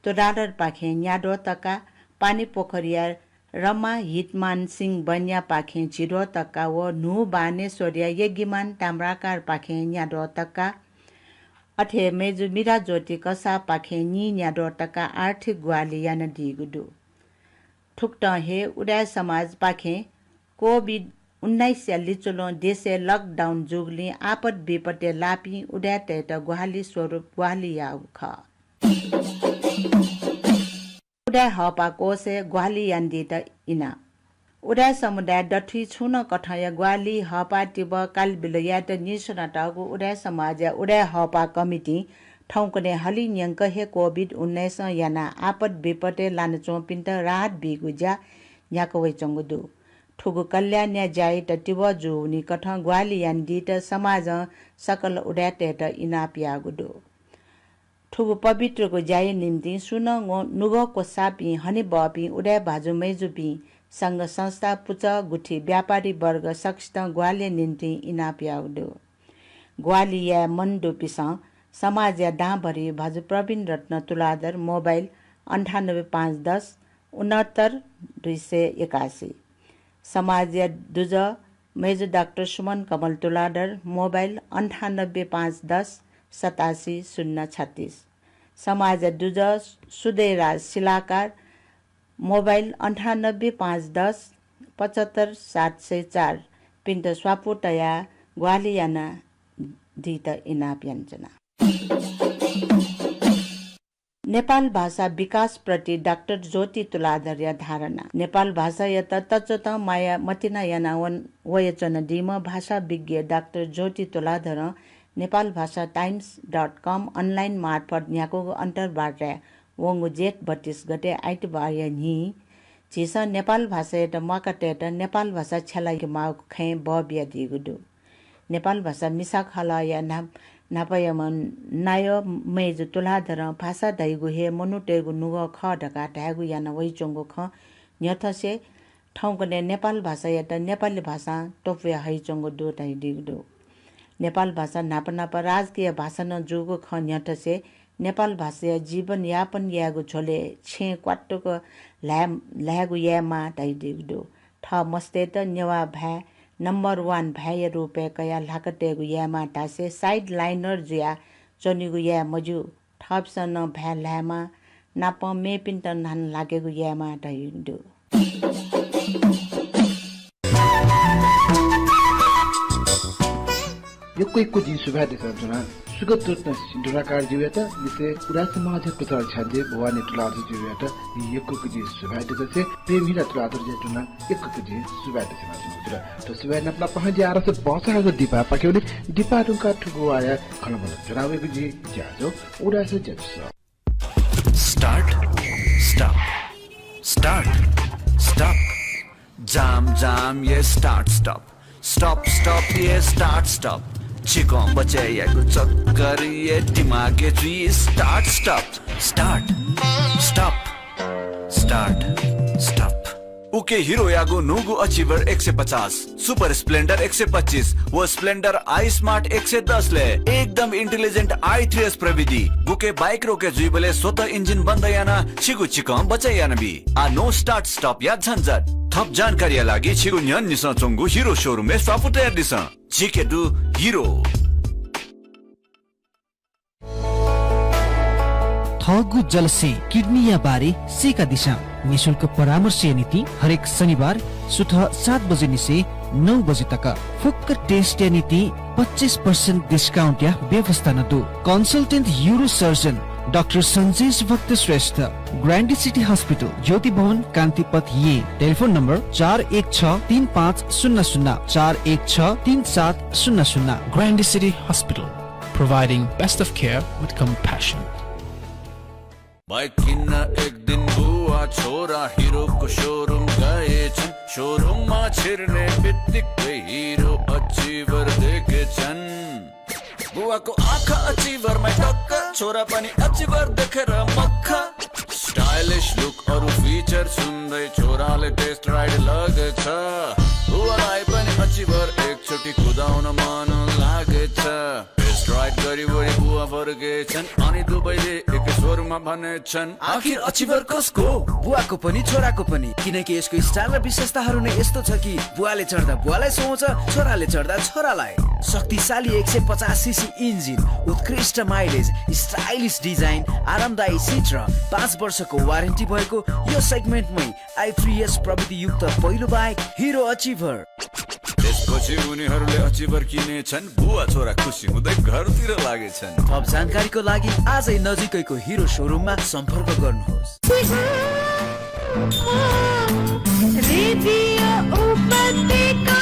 तुलाधरपाखें न्याद्वः तक्का, पानीपोखरीया रमा हितमान सिंह बनियापाखें झिद्वः तक्का व न्हू बानेश्वरया यज्ञमान ताम्राकारपाखें न्याद्वः तक्का, अथे हे मय्जु मिराज्योति कसाःपाखें नीन्याद्वः तक्का आर्थिक ग्वाहालि यानादीगु दु। थुकथं हे उदाय् समाजपाखें कोभिड उन्नाइसया लिच्वलं देशय् लकडाउन जूगुलिं आपत विपतय् लाःपिं उदाय्‌तय्‌त ग्वाहालि स्वरूप ग्वाहालि याःगु खः। उदाय् हःपाः कोषय् ग्वाहालि यानादीत इनाप। उदाय् समुदाय दथुइ छुं नं कथंया ग्वाहालि, हःपाः तिबः, कालबिल यायेत निस्वनातःगु उदाय् समाजया उदाय् हःपाः कमिटीं थौंकन्हय् हलिं न्यंक हे कोभिड उन्नाइसं यानाः आपत विपतय् लानाच्वंपिन्त राहत बीगु ज्या न्ह्याका वइच्वंगु दु। थुगु कल्याणया ज्यायात तिबः जूवनी कथं ग्वाहालि यानादीत समाजं सकल उदाय्‌तय्‌त इनाप याःगु दु। थुगु पवित्रगु ज्याया निंतिं सुनं व नुगः क्वसाःपिं हनेबहःपिं उदाय् भाजु मय्जुपिं, संघ संस्था, पुचः, गुथि, व्यापारी वर्ग सकसितं ग्वाहालिया निंतिं इनाप याःगु दु। ग्वाहालि याये मन दुपिन्सं समाजया दांभरि भाजु प्रवीण रत्न तुलाधर, मोबाइल अन्ठानब्बे पाँच दस उनहत्तर दुई सय एकासी। समाजया दुजः मय्जु डाक्टर सुमन कमल तुलाधर, मोबाइल अन्ठानब्बे पाँच दस सतासी शून्य छत्तीस। समाजया दुजः सुदयराज शिलाकार, मोबाइल अन्ठानब्बे पाँच दस पचहत्तर सात सय चार, पिन्त स्वापू तयाः ग्वाहालि यानादीत इनाप यानाच्वना। नेपाल भाषा विकासप्रति डाक्टर ज्योति तुलाधरया धारणा। नेपाल भाषायात तच्वतं माया मतिना याना वन-, वयाच्वनादीम्ह भाषाविज्ञ डाक्टर ज्योति तुलाधरं नेपाल भाषा टाइम्स डट कम अनलाइन मार्फत न्ह्याकूगु अन्तर्वार्ताय् वंगु जेठ बत्तीस गते आइतबारया न्हि झीसं नेपाल भाषायात म्वाका तयेत नेपाल भाषा छ्यलाके माःगु खँय् बः बियादीगु दु। नेपाल भाषा मिसा खलःया न्हा-, न्हापायाम्ह नायः मय्जु तुलाधरं भाषा धइगु हे मनूतय्गु नुगः खः धकाः धायेगु याना वइच्वंगु खँ न्ह्यथंसे थौंकन्हय् नेपाल भाषायात नेपाली भाषां त्वपुया हइच्वंगु दु धयादीगु दु। नेपाल भाषा न्हापा न्हापा राजकीय भाषा नं जूगु खँ न्ह्यथंसे नेपाल भाषाया जीवनयापन यायेगु झ्वलय् छेँ क्वातुक ल्हाये-, ल्हायेगु यायेमाः धयादीगु दु। थः मस्तय्त नेवाः भाय् नम्बर वान भाय्या रूपय् कयाः ल्हाका तयेगु यायेमाः धासें साइड लाइनर जुयाः च्वनेगु याये मज्यू। थःपिन्सं नं भाय् ल्हायेमाः, नापं मेपिन्त न्हान ल्हाकेगु यायेमाः धयादीगु दु। यक्व यक्व जिं सुभाय् देछानाच्वना। सुगत रत्न सिंधुराकारजुयात, लिसें उदाय् समाजया प्रचार छाय्जी भवानी तुलाधरजुयात यक्व यक्व जिं सुभाय् देछासें प्रेमहिरा तुलाधरजुयात नं यक्व यक्व जिं सुभाय् देछानाच्वना। थ्व सुभाय् नाप नाप हं जि आरामसे बहःसां हाकः दिपाः पाखे वने। दिपाः धुंकाः थुगु वाःया खँल्हाबल्हा ज्वना वयेगु जिं ज्याझ्वः उदाय् सः ज्याझ्वः। Start, stop, start, stop। जाम, जाम, ये start, stop। Stop, stop, ये start, stop। चिकं बचय् यायेगु चक्करय् दिमागय् जुइ start, stop। Start, stop, start, stop। उके हिरोयागु न्हूगु Achiever एक सय पचास, Super Splendor एक सय पच्चिस व Splendor iSmart एक सय दस ले एकदम intelligent i three s प्रविधि। गुके बाइक रोके जुइबलय् स्वतः इन्जिन बन्द यानाः छिगु चिकं बचय् यानाबी। आः no start stop या झन्झट। थप जानकारीया लागि छिगु न्ह्यःनिसें च्वंगु हिरो showroom-य् स्वापू तयादिसँ। झीके दु हिरो। हःगु जलसे किडनीया बारे सीकादिसँ। निशुल्क परामर्शया निंतिं हरेक शनिबार सुथ सात बजे निसें नौ बजे तक। फुक्क test या निंतिं पच्चिस percent discount या व्यवस्था नं दु। Consultant urosurgeon डाक्टर सञ्जेश भक्त श्रेष्ठ, ग्रान्डी सिटी हस्पिटल, ज्योति भवन, कान्तिपथ, येँ। टेलिफोन नम्बर चार एक छ तीन पाँच शून्य शून्य, चार एक छ तीन सात शून्य शून्य। Grande City Hospital, providing best of care with compassion. Bike किन्न एक दिन बुवा छोरा हिरोको सोरुम गएछन्। सोरुममा छिर्ने बित्तिकै हिरो अचिभर देखेछन्। बुवाको आँखा अचिभरमै टक्क, छोरा पनि अचिभर देखेर मक्ख। स्टाइलिस लुक, अरू फिचर सुन्दै छोराले टेस्ट राइड लगेछ। बुवालाई पनि अचिभर एकचोटि कुदाउन मन लागेछ। टेस्ट राइड गरिवरी बुवा फर्केछन्, अनि दुवैले एकै स्वरमा भनेछन्, आखिर अचिभर कसको? बुवाको पनि, छोराको पनि। किनकि यसको स्टाइल र विशेषताहरू नै यस्तो छ कि बुवाले चढ्दा बुवालाई सुहाउँछ, छोराले चढ्दा छोरालाई। शक्तिशाली एक सय पचास सीसी इन्जिन, उत्कृष्ट माइलेज, स्टाइलिस डिजाइन, आरामदायी सिट र पाँच वर्षको वारेन्टी भएको यो सेगमेन्टमै आई थ्री एस प्रविधियुक्त पहिलो बाइक हिरो अचिभर। त्यसपछि उनीहरूले अचिभर किनेछन्। बुवा छोरा खुसी हुँदै घरतिर लागेछन्। थप जानकारीको लागि आजै नजिकैको हिरो सोरुममा सम्पर्क गर्नुहोस्। रेडियो उपत्यका।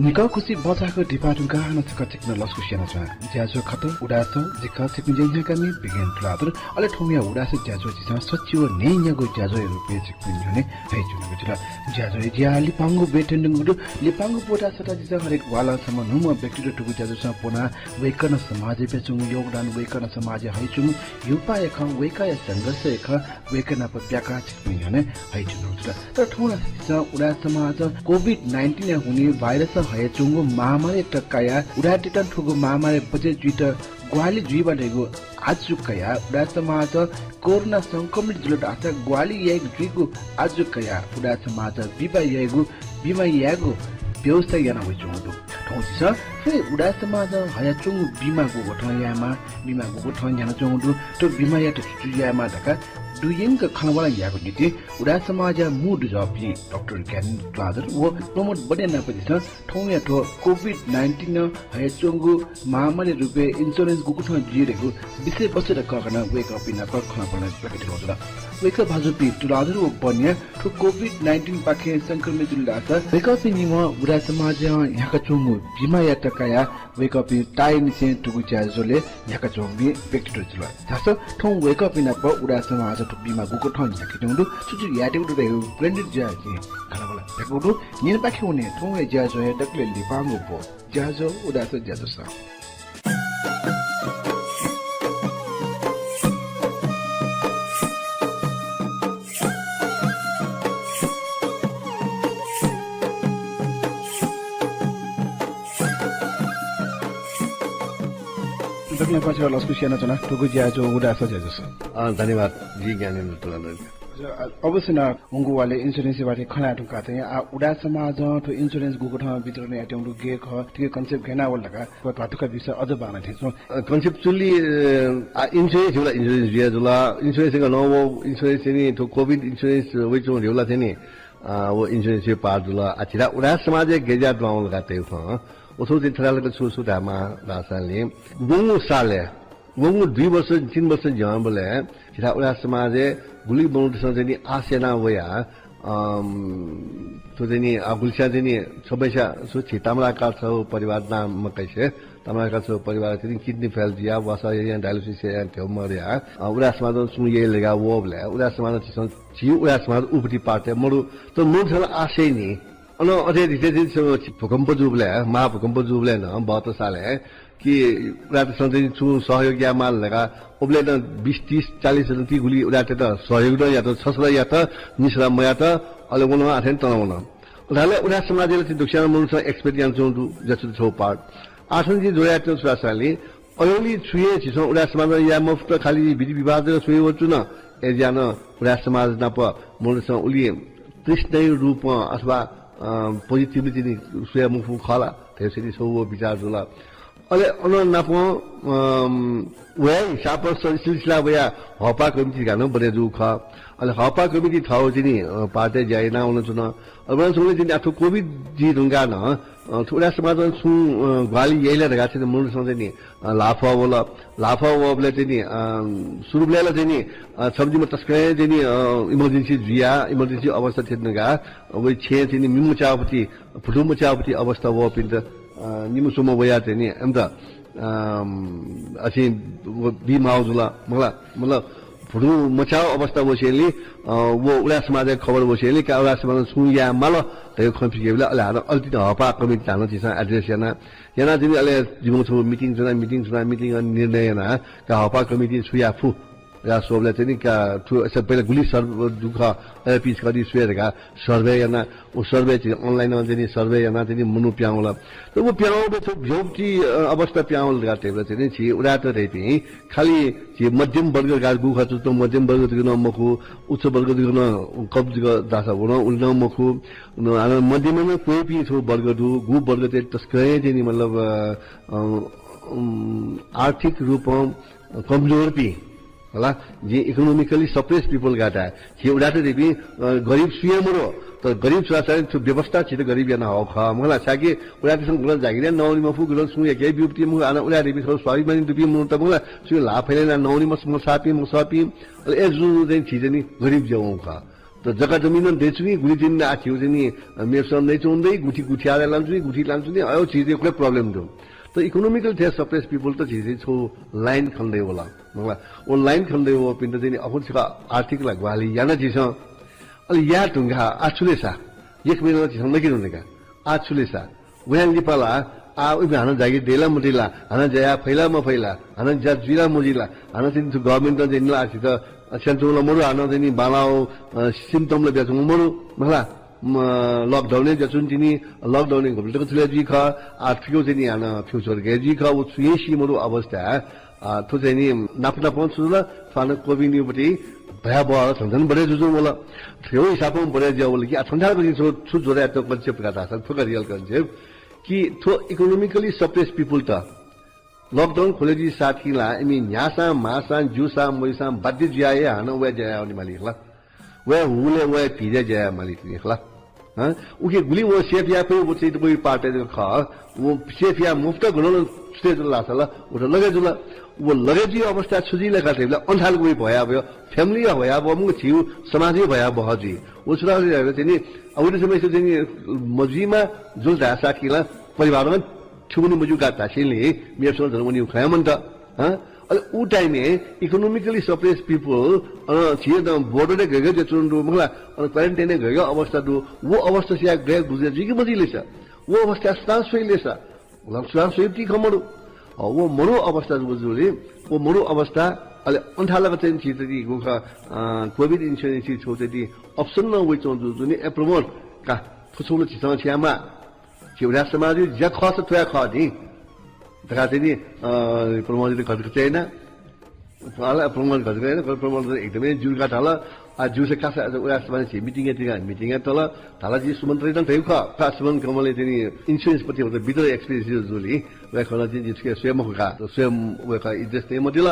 निकः खुसी बचाःगु धिपा धुंकाः हानं छकः छिकपिन्त लसकुस यानाच्वना। ज्याझ्वः खः उदास, जि खः छिकपिनि ज्याझ्वःम्ह न्ह्याकामि बिगेन तुलाधर। अले थौंया उदास ज्याझ्वः झीसं सच्छि व न्हय्‌न्ह्यागु ज्याझ्वःया रुपय् छिकपिनि न्ह्यःने हयाच्वनागु जुल। ज्याझ्वःया ज्या लिपांगु ब्वय् थ्यंगु दु। लिपांगु ब्वय्‌त सःता झीसं हरेक वालं छम्ह न्हूम्ह व्यक्तित्व थुगु ज्याझ्वःसं ब्वना वय्‌कलं समाजय् बियाच्वंगु योगदान, वय्‌कलं समाजय् हयाच्वंगु न्ह्यःपाया खँ, वय्‌कःया संघर्षया खँ, वय्‌कः नाप ब्याकाः छिकपिनि न्ह्यःने हयाच्वनागु जुल। तर थौं ला झीसं उदास समाजं कोभिड नाइन्टिनया हुनिं भाइरसं हयाच्वंगु महामारीयात कयाः उदाय्‌तय्‌त थुगु महामारी बचय् जुइत ग्वाहालि जुइमाः धइगु आजु कयाः उदाय् समाजं कोरोना संक्रमित जुल धाःसा ग्वाहालि याइगु जुइगु आजु कयाः उदाय् समाजं बिमा याइगु, बिमा यायेगु व्यवस्था याना वयाच्वंगु दु। थौं झीसं थ्व उदाय् समाजं हयाच्वंगु बिमा गुगु थें यायेमाः, बिमा गुगु थें न्ह्यानाच्वंगु दु, थ्व बिमायात छु छु यायेमाः धकाः दुय्‌यंक खँल्हाबल्हा यायेगु निंतिं उदाय् समाजया मू दुजःपिं डाक्टर ज्ञानेन्द्र तुलाधर व प्रमोद बडे नाप झीसं थौंया थ्व कोभिड नाइन्टिनं हयाच्वंगु महामारी रुपय् इन्स्योरेन्स गुकथं जुइ धइगु विषयवस्तुयात कःघानाः वय्‌कःपिं नाप खँल्हाबल्हा याकेत्यनागु जुल। वय्‌कः भाजुपिं तुलाधर व बडे नाप थ्व कोभिड नाइन्टिनपाखें संक्रमित जुल धाःसा वय्‌कःपिं निम्हं उदाय् समाजं न्ह्याकाच्वंगु बिमायात कयाः वय्‌कःपिं ताःहाकःनिसें थुगु ज्याझ्वलय् न्ह्याकाच्वंपिं व्यक्तित्व जुल। धाःसा थौं वय्‌कःपिं नाप उदाय् समाजं थ्व बिमा गुकथं न्ह्याकेत्यंगु दु, छु छु यायेत्यंगु दु धइगु ब्रान्डेड ज्या जिं खँल्हाबल्हा याकेगु दु। न्यनेपाखे वने थौंया ज्याझ्वःया दकलय् लिपांगु ब्व। ज्याझ्वः उदाय् ज्याझ्वलय्। दकलय् पाखें लसकुस यानाच्वना। थुगु ज्याझ्वः उदाय् ज्याझ्वलय्। अँ, धन्यवाद। जि ज्ञानेन्द्र तुलाधर। हजुर, अ, अवश्य नं वंगु वालय् इन्स्योरेन्सया बारे खँ ल्हाये धुंकाः चाहिँ, आ, उदाय् समाजं थ्व इन्स्योरेन्स गुकथं वितरण यायेत्यंगु दु, गय् खः, थुकिया कन्सेप्ट गय् याना वल धकाः थ्व ध्वाथुइका ब्यूसा अझ बांलाः थें च्वं। अ, कन्सेप्चुअली, अ, आ, इन्स्योरेन्स धइगु ला इन्स्योरेन्स जुया जुल, इन्स्योरेन्स धइगु नं व इन्स्योरेन्स चाहिँ नि थ्व कोभिड इन्स्योरेन्स वयाच्वंगु धइगु ला चाहिँ नि, अ, व इन्स्योरेन्सया पार्ट जुल। आ, झीथाय् उदाय् समाजय् गय् ज्या दुहां वल धकाः धइगु खः। व थ्व चाहिँ थथे लाक छु छु धायेमाः धाःसांलि वंगु सालय् वंगु दुई वर्ष, तीन वर्ष न्ह्यःबलय् झीथाय् उदाय् समाजय् गुलि मनूतय्‌सं चाहिँ नि आश याना वयाः, अम, थ्व चाहिँ नि, अ, गुलिस्यां चाहिँ नि छम्हस्यां छु छि ताम्राकार छ परिवार नाम मकाइसे, ताम्राकार छ परिवार चाहिँ नि किडनी फेल जुयाः वासः यायां डायलिसिस यायां ध्यबा मदयाः, अ, उदाय् समाजं छुं याये धकाः वःबलय् उदाय् समाजं झीसं, झी उदाय् समाज उपति पार्टी मदु, तर मनूतय्‌सं ला आश याइ नि। अन अथे झीथाय् चाहिँ नि भूकम्प जूबलय्, महाभूकम्प जूबलय् नं बहत्तर सालय् कि उदाय्‌तय्‌सं चाहिँ छुं सहयोग यायेमाल धकाः उबलय् नं बिस, तीस, चालिस जन ति गुलि उदाय्‌तय्‌त सहयोग नं यात, छ सरा यात, निस सरा मयात, अले व नं आः थें नं वन। धाःसा उदाय् समाजय् ला चाहिँ दक्वस्यां मनूतय्‌सं एक्सपेक्ट यानाच्वंगु दु, ज्याझ्वःया छगू पार्ट। आः थन जिं जोडे यायेत्यंगु छु धाःसांलि, अय्‌नं छु हे झीसं उदाय् समाजं याये मफुत, खालि विधि विवाद जक स्वये वःगु नं, अय्‌जुयाः नं उदाय् समाज नाप मनूतय्‌सं उलि तृष्णाया रूपं अथवा अ, positively तिनि स्वया मफु खः ला, धैगु छगू व विचार जुल। अले अन नापं, अम, वया हिसाबं स-, सिलसिला वया हःपाः कमिटी धकाः नं बने जूगु खः। अले हःपाः कमिटी थःगु तिनि, अ, पार्टीइ ज्या याना वनाच्वन। अले वनाच्वंबलय् तिनि आः थ्व COVID जुइ धुंकाः नं, अ, थ्व उदाय् समाजं छुं, अ, ग्वाहालि याइ ला धकाः तिनि मनूतय्सं तिनि, अ, ल्हाः फ्वः वल। ल्हाः फ्वः वःबलय् तिनि, अ, सुरुबलय् ला तिनि, अ, छम्ह जिम्ह तसकं हे तिनि, अ, emergency जुया, emergency अवस्था थें धुंकाः, अ, वइ छेँय् तिनि मिमचाःपति, भुतुमचाःपति अवस्था वःपिन्त, अ, निम्ह स्वम्ह वयाः तिनि, अम्त, अम, अथे व बी माःगु जुल, मखु ला, मतलब, भुतुमचाःगु अवस्था वसेंलि, अ, व उदाय् समाजय् खबर वसेंलि, का उदाय् समाजं छुं याये माल धयागु खँ फिकेबलय्, अले हानं अले तिनि हःपाः कमिटी हानं झीसं address याना, याना तिनि अले जिमिगु छगू meeting च्वना, meeting च्वना, meeting अन निर्णय याना, का हःपाः कमिटी छु याये फु धकाः स्वःबलय् तिनि का थ्व, अ, पहिला गुलि सर्व दुःख, अ, पिस कति स्वये धकाः survey याना, व survey झी online अन तिनि survey याना तिनि मनू पिहां वल। तर व पिहां वःबलय् थ्व भ्यंगुति, अ, अवस्था पिहां वल धकाः धायेबलय् तिनि झी उदाय्‌त धइपिं खालि झी मध्यम वर्ग धकाः गु खः, मध्यम वर्ग जक नं मखु, उच्च वर्ग जक नं कम जक धाःसा व नं उलि नं मखु। न, हानं मध्यमय् नं क्वय्‌पिं थ्व वर्ग दु, गु वर्ग चाहिँ तसकं हे तिनि मतलब, अ, अ, उम्, आर्थिक रूपं कमजोरपिं, हला, जिं economically suppressed people का धाये। झी उदाय्‌त धइपिं, अ, गरिब सुं हे मदु, तर गरिब सुं धाःसा थ्व व्यवस्थां झीत गरिब याना हःगु खः, मखु ला, छाय्‌कि उदाय्‌तय्‌सं गुबलें जागिर याना नवनी मफु, गुबलें छुं याके ब्यूपिं मखु, हानं उदाय् धइपिं थ्व स्वाभिमानी दुपिं मनूत मखु ला, छुं ल्हाः फैले याना नवनी मस-, मसाःपिं, मसःपिं, अले अय्‌जूगुलिं चाहिँ झी चाहिँ नि गरिब जुयावंगु खः। तर जग्गा जमिन नं दइच्वनी, गुलि दिन आः झीगु चाहिँ नि, अ, मेपिसं नइच्वंगु दइ, गुथि गुथियारय् लानाच्वनी, गुथि लानाच्वनी, अय् झी चाहिँ उखें problem दु। तर economically थें suppressed people त झी चाहिँ छगू line खनेदयावल। मखु ला, व line खनेदयावःपिन्त चाहिँ नि अखुन्हु छकः आर्थिक ला ग्वाहालि याना झीसं। अले याये धुंकाः आः छु ले सा? एक महिना ला झीसं नके धुन का। आः छु ले सा? वयां लिपा ला आः उइपिं हानं जागिर दइ ला मदइ ला? हानं ज्या याये फइ ला मफइ ला? हानं ज्या जुइ ला मजुइ ला? हानं चाहिँ नि थ्व government नं चाहिँ नि ला आः झीत स्यनाच्वंगु ला मदु, हानं चाहिँ नि बांलाःगु, अ, symptom ला बियाच्वंगु मदु, मखु ला? म, lockdown हे जुयाच्वन तिनि, lockdown हे गुबलय् तक थुलि जुइ खः, आः थुकियागु चाहिँ नि हानं future गय् जुइ खः, व छुं हे सी मदु अवस्था। अ, थ्व चाहिँ नि नाप नापं छु जुल, थ्व हानं COVID निगूपति भयावह झन झन बढे जुजुं वल। थ्व हिसाबं बढे जुया वल कि, अ, थन थाय् छु, छु ज्वरय् त concept का धाःसा, थ्व का real concept कि थ्व economically suppressed people त lockdown खुले जुइ साथं ला इमि न्ह्यासां, म्हासां, ज्यूसां, मजुसां बाध्य जुया हे हानं वया ज्या याये वने माली खला। वया हुलय्, वया भिरय् ज्या याये माली तिनि खला। हँ? उके गुलि व save याये फइ, व चाहिँ वइ part-य् जक खः। व save याये मफुत गनं छुटे जुल धाःसा ला, व त लगे जुल। व लगे जुइ अवस्था छु जुइ ले का धायेबलय् अन थाय् ला वइ भयावह, family हे भयावह, मखु झीगु समाज हे भयावह जुइ। व छु धाःसा चाहिँ नि, अ, उदाय् समाज चाहिँ नि मजुइमा जुल धाःसा कि ला परिवार नं थ्यंवने मज्यू का धासेंलि मेपिसं झन वनीगु खँ हे मन्त। हँ? अले उ time-य् economically suppressed people, अ, झी त border-य् गय् गय् जुयाच्वंगु दु, मखु ला, अन quarantine-य् गय् गय् अवस्था दु, व अवस्था स्वयाः गय् गुजर जुइ कि मजुइ ले सा? व अवस्था सुनां स्वइ ले सा? व ला सुनां स्वइपिं खँ मदु। अ, व मरु अवस्था जूगु जुलिं, व मरु अवस्था, अले अन थाय् ला चाहिँ झीत ति गु खः, अ, COVID insurance छगू चाहिँ ति option नं वइच्वंगु जुलिं, ए प्रमोद का, थ्व छगू ला झीसं छु यायेमाः। झी उदाय् समाजया ज्या खःसा थ्व हे खः नि धकाः चाहिँ नि, अ, प्रमोदयात घचघच याना। अले प्रमोद घचघच याना, प्रमोद एकदमै ज्यू का धाल। आः ज्यूसा कासा उदाय् समाजं झी meeting याये तिनि का, meeting याये तल। धाल जि सुमन्त्रयात नं धयागु खः। का सुमन कमलया चाहिँ नि insurance पति मतलब बितर experience जुल जुलिं, वया खँ नं चाहिँ जि छुकिया स्वये मखु का। स्वये वय्‌कः interest नये मदिल।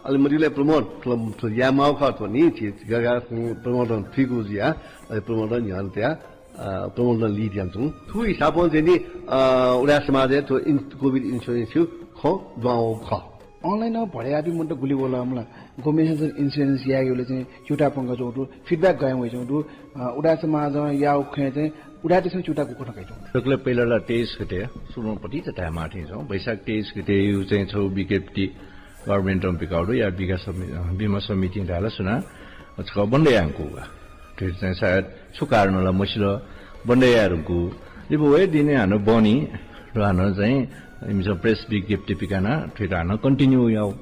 अले मदिले प्रमोद, थ्व, थ्व याये माःगु खः थ्व नि, झी, झी, झी, प्रमोदं थुइकूगु जुया, अले प्रमोदं न्ह्यःने तया अ, प्रमोदं lead यानाच्वंगु। थ्व हिसाबं चाहिँ नि, अ, उदाय् समाजय् थ्व इन-, COVID insurance-या खँ दुहां वःगु खः। Online-य् भरे याःपिं मनूत गुलि वल मला, government-नं insurance यायेगुलि चाहिँ च्यूताः प्वंकाच्वंगु दु, feedback गय् वइच्वंगु दु, अ, उदाय् समाजं याःगु खँय् चाहिँ उदाय्‌तय्‌सं च्यूताः गुकथं कयाच्वंगु दु? दकलय् पहिला ला तेइस गते, सुरुवात पति त धाये माः थें च्वं, वैशाख तेइस गतेयागु चाहिँ छगू विज्ञप्ति government-नं पिकाःगु दु, या विज्ञा समि-, अ, बीमर्श meeting धाये ला सुनां छकः बन्द याये धुंकूगु का। थुइत चाहिँ सायद छु कारण ला मसिल, बन्द याये धुंकूगु। लिपा वये दिने हानं बहनी, र हानं चाहिँ इमिसं press विज्ञप्ति पिकाना थुइत हानं continue याःगु।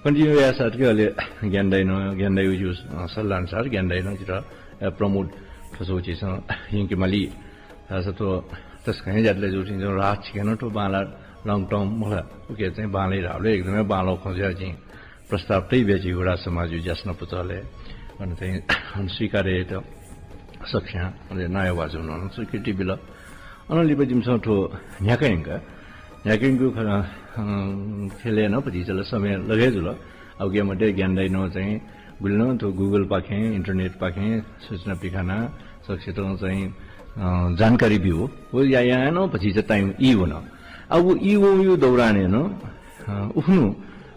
Continue याःसाथं अले ज्ञान दाइनं, ज्ञान दाइ ज्यू, अ, सल्लाह अनुसार ज्ञान दाइनं जितः, अ, प्रमोद थ्व छगू झीसं यंके माली। धाःसा थ्व तसकं हे ज्यात ले जूगु थें च्वं, राहत छिके नं थ्व बांलाः long term मखु ला, उके चाहिँ बांलाइ धाःबलय् एकदमै बांलाःगु खँ जुयाः जिं प्रस्ताव तयाबिया झीगु उदाय् समाजया ज्यासना पुचलय्। अन चाहिँ अन स्वीकार यात। सकस्यां अले नायः वा जुल नं स्वीकृति बिल। अनं लिपा जिमिसं थ्व न्ह्याकायंका, न्ह्याकायंगु ख-, अं, ख्यलय् नं भतिचा ला समय लगे जुल। अब उकिया मध्ये ज्ञान दाइनं चाहिँ गुलि नं थ्व Google पाखें, internet पाखें सूचना पिखाना सकसितं चाहिँ, अं, जानकारी ब्यू। व या, या नं भतिचा time ई वन। अब व ई वंगु दौरानय् नं, अं, उखुन्हु,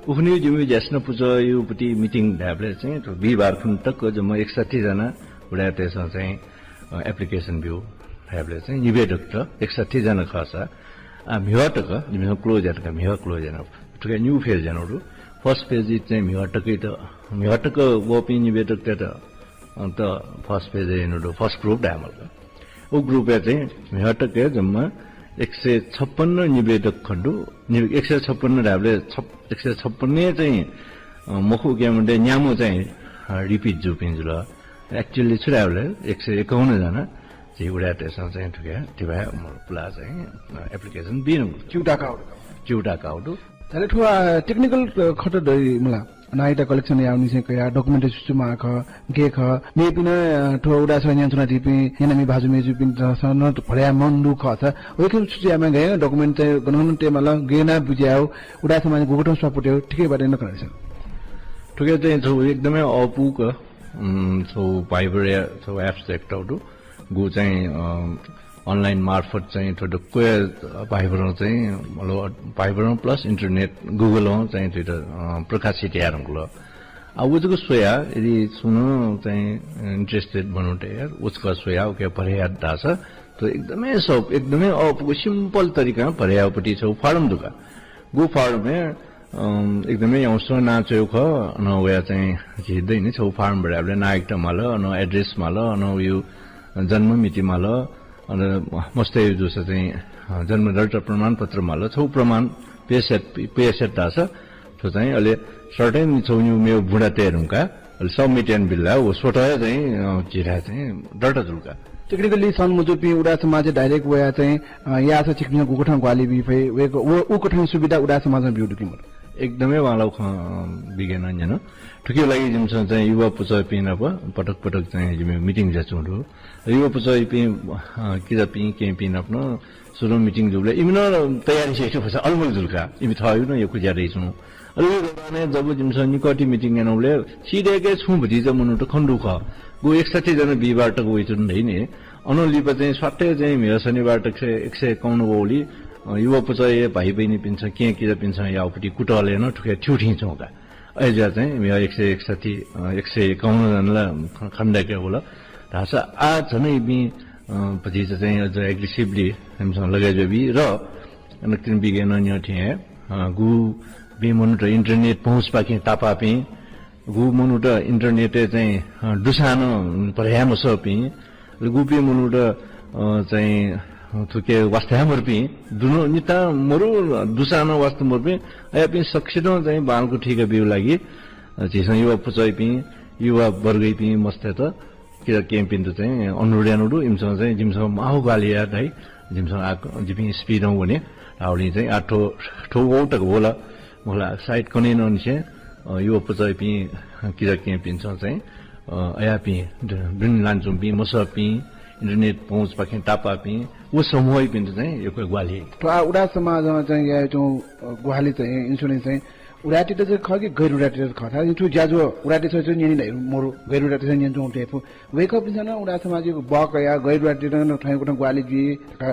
उखुन्हु जिमि ज्यासना पुचःया पति meeting धायेबलय् चाहिँ थ्व बिहिबार खुन्हु तक जम्मा एकसट्ठी जना वडायतय्सं चाहिँ अ, application ब्यू धायेबलय् चाहिँ निवेदकत एकसट्ठी जना खःसा, आ, म्हिगः तक, जिमिसं close यात का, म्हिगः close याना। थुके निगू phase यानागु दु। First phase चाहिँ म्हिगः तक, म्हिगः तक वःपिं निवेदकतय्त, अ, त first phase यानागु दु, first group धायेमाल का। उ group-य् चाहिँ म्हिगः तक जम्मा एक सय छप्पन्न निवेदक खः दु। नि-, एक सय छप्पन्न धायेबलय् छप-, एक सय छप्पन्न चाहिँ, अ, मखु, उकिया मध्ये न्याम्ह चाहिँ, अ, repeat जूपिं जुल। Actually छु धायेबलय् एक सय एकाउन्न जना झी वडायतय्सं चाहिँ थुके धिबा पुलाः चाहिँ, अ, application बियागु दु। च्यूताः काःगु दु। च्यूताः काःगु दु। तर थ्व, अ, technical, अ, खँ त दइ मला। नायःत collection याःगुनिसें कयाः document छु छु माः खः, गय् खः, मेपिं नं, अ, थ्व उदाय् सभाय् न्यनाच्वनादीपिं न्यनामि भाजु मय्जुपिन्सं नं त भरय् याये मन दु खःसा, वय्कःपिं छु छु यायेमाः, गय् document चाहिँ गन गन तयेमाल, गय् यानाः बुझे यायेगु, उदाय् समाज गुकथं स्वापू तयेगु, थुकिया बारे नं कनादिसँ। थुके चाहिँ छगू एकदमै अःपुक, उम्, छगू Viber या छगू apps दय्कातःगु दु। गु चाहिँ, अ, online मार्फत चाहिँ थ्व दक्वया Viber-ं चाहिँ, मतलब, Viber-ं plus internet, Google-ं चाहिँ थ्वयात, अ, प्रकाशित याये धुंकल। आ, व जक स्वयाः यदि छुं नं चाहिँ interested मनूत हे व जक स्वयाः उके भरे यात धाःसा थ्व एकदमै सप-, एकदमै अःपुक simple तरिकां भरे यायेगु पति छगू form दु का। गु form-य् अं, एकदमै याउँसे नां च्वयेगु खः। अन वया चाहिँ झी दइनि छगू form भरायेबलय् नागरिकता माल, अन address माल, अन वया जन्म मिति माल, अन मस्तय् जूसा चाहिँ, अ, जन्म दर्ता प्रमाणपत्र माल, छगू प्रमाण पेश यात, पेश यात धाःसा थ्व चाहिँ अले certain छगू निगू मेगु बुँदा तये धुंकाः अले submit याना बिल धाःसा व स्वतः हे चाहिँ, अ, झीथाय् चाहिँ दर्ता जुल का। Technically सन मजूपिं उदाय् समाजय् direct वयाः चाहिँ, अ, याःसा छिकपिन्सं गुकथं ग्वाहालि बी फइ, वय्क-, व, उकथं सुविधा उदाय् समाजं ब्यू दु कि मदु? एकदमै बांलाःगु खँ, अ, बिज्ञानं न्यन। थुकिया लागि जिमिसं चाहिँ युवा पुचःपिं नाप पटक पटक चाहिँ जिमि meeting जुयाच्वंगु दु। युवा पुचःपिं, अ, किजापिं, केहेँपिं नाप नं सुरुं meeting जूबलय् इमि नं तयारी याइच्वंगु खःसा अलमल जुल का। इमि थःगु नं यक्व ज्या दइच्वंगु। अले व दौरानय् जब जिमिसं निकःति meeting यानाबलय् सिधय्क छुं भतिचा मनूत खने दु खः। गु एकसट्ठी जना बिहिबार तक वइच्वन धइनि। अनं लिपा चाहिँ स्वात्तय् चाहिँ म्हिगः शनिबार तक एक सय एकाउन्न वःगुलिं, अ, युवा पुचःया भाइ बहिनीपिन्सं, केहेँ किजापिन्सं याःगु पति कुतलय् नं थुके थ्यू थें च्वं का। अय् जुयाः चाहिँ म्हिगः एक सय एकसट्ठी, अ, एक सय एकाउन्न जना ला ख-, खने दय्के वल। धाःसा आः झन इपिं, अ, भतिचा चाहिँ अझ aggressively इमिसं लगे जुयाबी र अन क्रिम बिज्ञानं न्यं थें हे, अ, गुपिं मनूत internet पहुँचपाखें तापाःपिं, गु मनूत internet-य् चाहिँ, अ, दुसां नं भरे याये मसःपिं, अले गुपिं मनूत, अ, चाहिँ, अ, थुके वास्ता याये मरुपिं, दुनं नितां मरु, दुसां नं वास्ता मरुपिं, अय्‌पिं सकसितं चाहिँ बांलाक थुइका बीगु लागि, अ, झीसं युवा पुचःपिं, युवा वर्गयापिं मस्तय्त, किजा केहेँपिन्त चाहिँ अनुरोध यानागु दु। इमिसं चाहिँ जिमिसं माःगु ग्वाहालि याये धाइ। जिमिसं आ, जिपिं speed-ं वने। आः उलिं चाहिँ आ थ्व, थ्व वःगु तक वल। मखु ला, सायद कन्हय् नं निसें, अ, युवा पुचःपिं, किजा केहेँपिन्सं चाहिँ, अ, अयापिं, द-, दुने लानाच्वंपिं, मसःपिं, internet पहुँचपाखें तापाःपिं, व समूहयापिन्त चाहिँ यक्व ग्वाहालि। थ्व आः उदाय् समाजं चाहिँ याइच्वंगु, अ, ग्वाहालि चाहिँ, इन्सुरेन्स चाहिँ उदाय्‌तय्त जक खः कि गैर उदाय्‌तय्त जक खः? धाःसा थ्व ज्याझ्वः उदाय्‌तय्‌सं च्वं न्यनी धइ मरु, गैर उदाय्‌तय्‌सं न्यनाच्वंगु तय्‌फु। वय्‌कःपिन्सं नं उदाय् समाजयागु बः कयाः गैर उदाय्‌तय्‌त नं थ्व कथं ग्वाहालि जुइ धकाः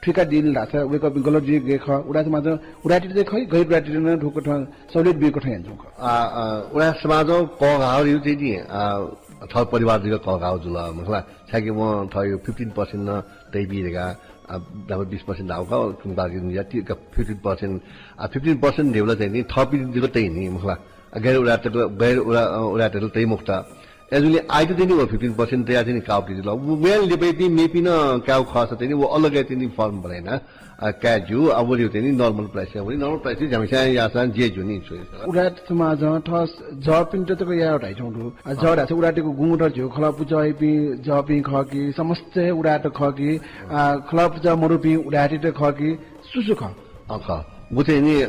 थुइकादीनि धाःसा वय्‌कःपिं गलत जुइगु खः। उदाय् समाजं उदाय्‌तय्‌त जक खः कि गैर उदाय्‌तय्‌त नं थ्व कथं सहुलियत बीगु कथं यानाच्वंगु खः? आ, अ, उदाय् समाजं कःघाः धइगु चाहिँ नि, आ, थः परिवार जक कःघाः जुल, मखु ला। छाय्‌कि वं थःगु fifteen percent नं तइबी धकाः, आ, धाःसा बिस percent धाःगु खः, थुंका कि या ति-, का fifteen percent, आ, fifteen percent धइबलय् चाहिँ नि थःपिं जक तइ नि, मखु ला। आ, गैर उदाय्‌तय्‌त, गैर उदाय्, अ, उदाय्‌तय्‌त तइ मखुत। अय्‌जूगुलिं आःयात चाहिँ नि व fifteen percent तयाः चाहिँ नि काःगु पति जुल। व, वयां लिपायापिं मेपिं नं कायेगु खःसा चाहिँ नि व अलग चाहिँ नि form भरे यानाः, आ, काये ज्यू, आ, व चाहिँ नि normal price, व normal price चाहिँ झ्याम्हेस्यां याःसां जे ज्यू नि छु। उदाय् समाजं थः जःपिन्त तक यायेगु धइच्वंगु दु। आ, जः धाःसा उदाय्‌तय्‌गु गुंगू थें झीगु खलः पुचःयापिं जःपिं खः कि, समस्त हे उदाय्‌त खः कि, आ, खलः पुचः मदुपिं उदाय्‌तय्‌त खः कि, सु सु खः? अँ, खः। व चाहिँ नि, अ,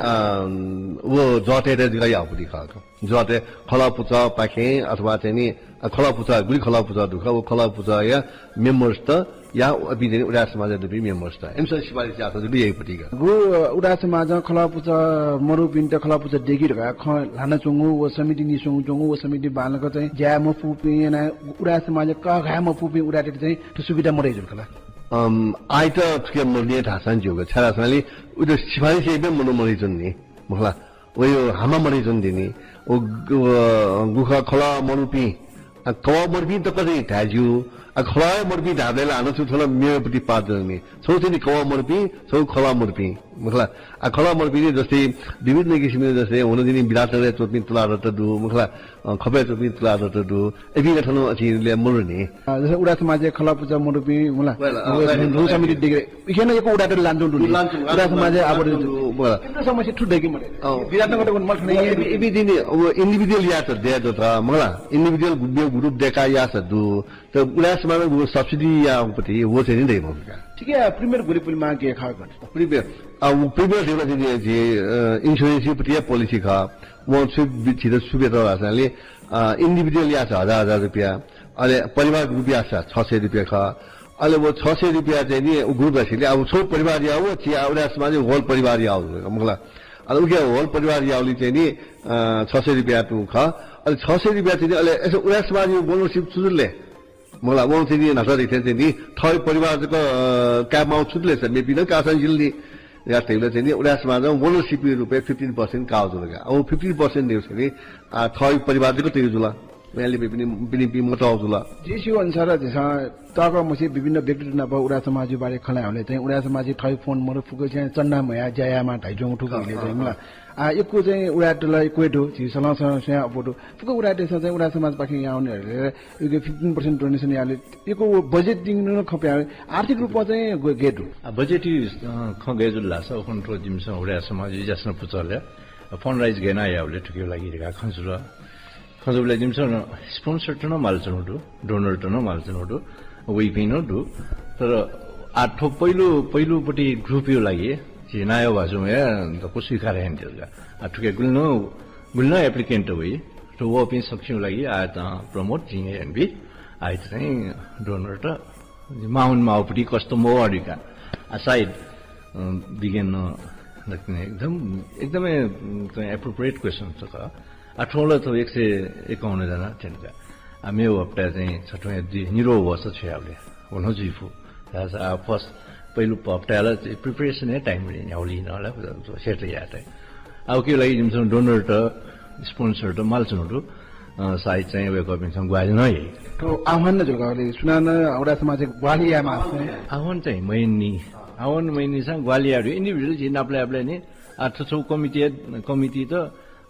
व जःतय्‌त जिगः याःगु पति खः। जःतय् खलः पुचःपाखें अथवा चाहिँ नि, अ, खलः पुचः, गुलि खलः पुचः दु खः, व खलः पुचःया members त या, अपिं चाहिँ नि उदाय् समाजय् दुपिं members त। इमिसं सिफारिस याःसा जक याइगु पति खः। गु, अ, उदाय् समाजं खलः पुचः मरुपिन्त खलः पुचः दय्‌की धकाः खँ ल्हानाच्वंगु, व समिति निस्वंगु च्वंगु, व समिति बांलाक चाहिँ ज्या याये मफुपिं यानाः उदाय् समाजय् कःघाये मफुपिं उदाय्‌तय्‌त चाहिँ थ्व सुविधा मदइ जुल खला। अम, आइत थुके मरुनि धाःसां ज्यू खः, छाय्‌धाःसांलि उइत सिफारिस याइपिं मनू मदइच्वन नि, मखु ला? व यो हामा मदइच्वन नि। व ग-, व गुखः खलः मरुपिं, अ, कवः मरुपिं तक चाहिँ धाये ज्यू। अ, खलः हे मरुपिं धाःबलय् ला हानं छु थन मेगु पति पाः जुल नि। छगू चाहिँ नि कवः मरुपिं, छगू खलः मरुपिं, मखु ला? अ, खलः मरुपिं नि जस्तै विभिन्न किसिमया जस्तै हुन चाहिँ नि बिराटनगरय् च्वंपिं तुलाधरत दु, मखु ला? अ, खपय् च्वंपिं तुलाधरत दु। अपिं ला थन अथे लय् मरु नि। अ, जस्तै उदाय् समाजय् खलः पुचः मरुपिं, मखु ला? Well, अ, व well, धुन well, समिति well। देखे। इखें नं यक्व उदाय्‌तय् लानाच्वंगु दु नि। लानाच्वंगु, उदाय् समाजय् आबद्ध लानाच्वंगु दु। Well। इमित समस्या थुलि दय्‌की मते। अँ। बिराटनगरय् वन मल थन well, यक्व। इपिं, इपिं चाहिँ नि, अब individual याःसा दय् दत, मखु ला? Individual गु-, मेगु group दय्‌काः याःसा दु। त उदाय् समाजं गु subsidy याःगु पति व चाहिँ नि दइ मखु का। ठीक है, premium गुलि पुलेमाः गय् खः गन। Premium, अ, व premium धइगु ला चाहिँ नि, अ, insurance पति या policy खः। वं छु बि-, झीत छु बियातल धाःसांलि, अ, individual याःसा हजार हजार रुपियाँ, अले परिवार group याःसा छ सय रुपियाँ खः। अले व छ सय रुपियाँ चाहिँ नि group धाःसांलि अब छगू परिवार याःगु, झी उदाय् समाज whole परिवार याःगु, मखु ला? अले उके whole परिवार याःगुलिं चाहिँ नि, अ, छ सय रुपियाँ तुं खः। अले छ सय रुपियाँ चाहिँ नि अले यसं उदाय् समाजया ownership छु जुल ले? मखु ला, वं चाहिँ नि न्हाचः धइथें चाहिँ नि थःगु परिवार जक, अ, कायेमाःगु छु जुल ले, मेपिं नं काःसां जिल नि। या धइबलय् चाहिँ नि उदाय् समाजं ownership-या रूपय् fifteen percent काःगु जुल का। अब fifteen percent धइगु चाहिँ नि, अ, थःगु परिवार जक तइगु जुल। वयालि पिने, पिने पि मतःगु जुल। जिं स्यू अनुसार झीसं तःकः मछि विभिन्न व्यक्तित्व नाप उदाय् समाजया बारे खँ ल्हायेबलय् चाहिँ उदाय् समाजया थःगु phone number फुक्कसिनं चन्दा मयाः ज्या यायेमाः धाइच्वंगु थुगु खः, इलय् चाहिँ, खः, मखु ला। खः। आ, यक्व चाहिँ उदाय्‌त ला यक्व हे दु, झी सलंसः स्वयाः अप्वः दु। फुक्क उदाय्‌तय्‌सं चाहिँ उदाय् समाजपाखें यानाः वनेबलय् यक्व fifteen percent donation याःबलय् यक्व व budgeting नं खँ पिहां आर्थिक रूपं चाहिँ ग-, गय् दु। आ, budget, अ, खँ गय् जुल धाःसा उखुन्हु थ्व जिमिसं उदाय् समाज इज्यासना पुचलय्, अ, fundraise गय् यानाः यायेबलय् थुकिया लागि धकाः खँ जुल। खँ जुबलय् जिमिसं sponsor त नं मालाच्वनागु दु, donor त नं मालाच्वनागु दु, वइपिं नं दु। तर आ थ्व पहिलो, पहिलोपट्टि group-या लागि झी नायः भाजुं हे दक्व स्वीकार यानादिल का। आ थुके गुलि नं, गुलि नं applicant वइ। थ्व वःपिं सकसिया लागि आः त promote जिं हे यानाबी। आः इत चाहिँ donor त माःगु माःगुपट्टि कष्ट मवः का। आ सायद, अ, विज्ञान नं दक्वं एकदम, एकदमै, अ, चाहिँ appropriate question त खः। आ थ्व ला थ्व एक सय एकाउन्न जना थ्यन का। आ मेगु हप्ताय् चाहिँ छथुंया दुई निद्वः वःसा छु यायेबलय् व नं जुइफु। धाःसा आ first पहिलो हप्ताय् ला चाहिँ preparation-या time न्ह्याबलें नं ला set यायेत। आ उकिया लागि जिमिसं donor त, sponsor त मालाच्वनागु दु। अ, सायद चाहिँ वय्‌कःपिन्सं ग्वाहालि नं याइ। थ्व आह्वान नं जुल का, अले सुनानं उदाय् समाजय् ग्वाहालि यायेमाःसा। आह्वान चाहिँ मयानानि। आह्वान मयानानिसां ग्वाहालि याये दु। Individual झी नापलायेबलय् नि, आ, थ्व छगू committee, committee त,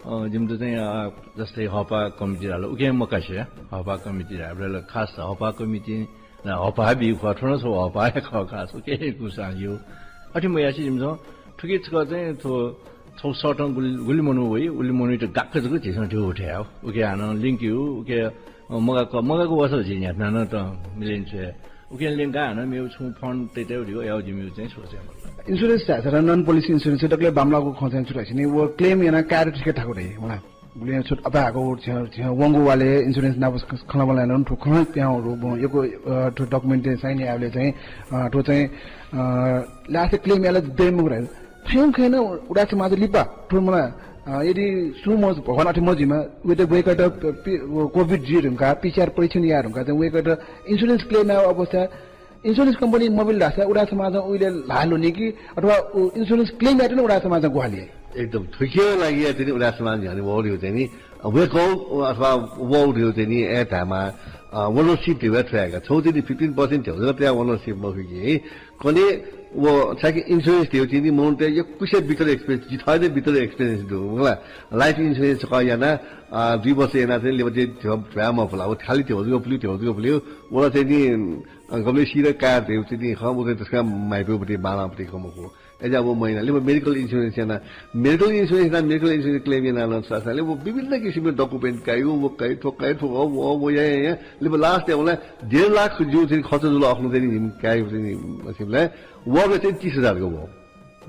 अ, जिमित चाहिँ, अ, जस्तै हःपाः committee धाल, उकिं मकासे हःपाः committee धायेबलय् ला खास हःपाः committee, हःपाः बी खः, थ्व नं छगू हःपाः हे खः खास, उकिं हे गुसां ज्यू। अथे मयासे जिमिसं थुकी छकः चाहिँ थ्व छगू सःतं गुलि, गुलि मनू वइ, उलि मनूयात गाक्क जक झीसं थ्यंगु थें याः। उके हानं link यु, उके, अ, मगाक, मगाक वःसा झी न्ह्याथनानं त मिले नि छ्वये। उके link हानं मेगु छुं fund तयेतयेगु धइगु याःगु जिमिगु चाहिँ सोच हे मखु। Insurance धाःसा non policy insurance दकलय् बांमलाःगु खँ चाहिँ छु धाःसा नि, व claim यानाः कायेत थुके थाकु दइ, मखु ला। गुलिं छुत अपाय्‌हाकःगु झ्यः, झ्यः वंगु वालय् insurance नाप खँ ल्हानाबलय् नं थ्व खँ पिहां वःगु, यक्व, अ, थ्व document sign यायेबलय् चाहिँ, अ, थ्व चाहिँ, अ, last claim यायेला दइ मखु ला। थ्व खँय् नं उदाय् समाज लिपा थ्व मला, अ, यदि सुं मजू, भगवान अथे मजुइमा, वय्‌कःयात पि-, पि-, व COVID जुइ धुंकाः, PCR परीक्षण याये धुंकाः चाहिँ वय्‌कःयात insurance claim यायेगु अवस्था, insurance company मबिल धाःसा उदाय् समाजं उइले ल्हाः ल्ह्वनी कि अथवा उ insurance claim यायेत नं उदाय् समाजं ग्वाहालि याइ? एकदम थुकिया लागि चाहिँ नि उदाय् समाज न्ह्यःने वःगु धइगु चाहिँ नि, वय्‌कः अथवा वःगु धइगु चाहिँ नि, ए धायेमाः, अ, ownership धइगु थ्व हे का। छगू चाहिँ नि fifteen percent धइगु जक तयाः ownership मखु कि, कन्हय् व छाय्‌कि insurance धइगु चाहिँ नि मनूतय् यक्वसिया बितर experience, जि थः हे बितर experience दु, मखु ला। Life insurance छकः याना, अ, दुई वर्ष याना चाहिँ लिपा चाहिँ ध्व-, ध्वाये मफु ला, व थालि ध्यबा जक पुल्यु, ध्यबा जक पुल्यु, व ला चाहिँ नि, अ, गबलें सी ला काये धइगु चाहिँ नि खः, व चाहिँ तसकं म्हाइपुपट्टि बांलाःपट्टि खँ मखु। अय्‌जुयाः व मयाना लिपा medical insurance याना, medical insurance याना, medical insurance claim याना नं छुं धाःसा ले व विभिन्न किसिमया document काइ, व काइ, थ्व काइ, थ्व, व, व, व, या, या, या, लिपा last-य् वःबलय् डेढ लाख जु चाहिँ नि खर्च जुल, अखनु चाहिँ नि जिमि काय् चाहिँ नि मसिबलय् वःबलय् चाहिँ तीस हजार जक वः।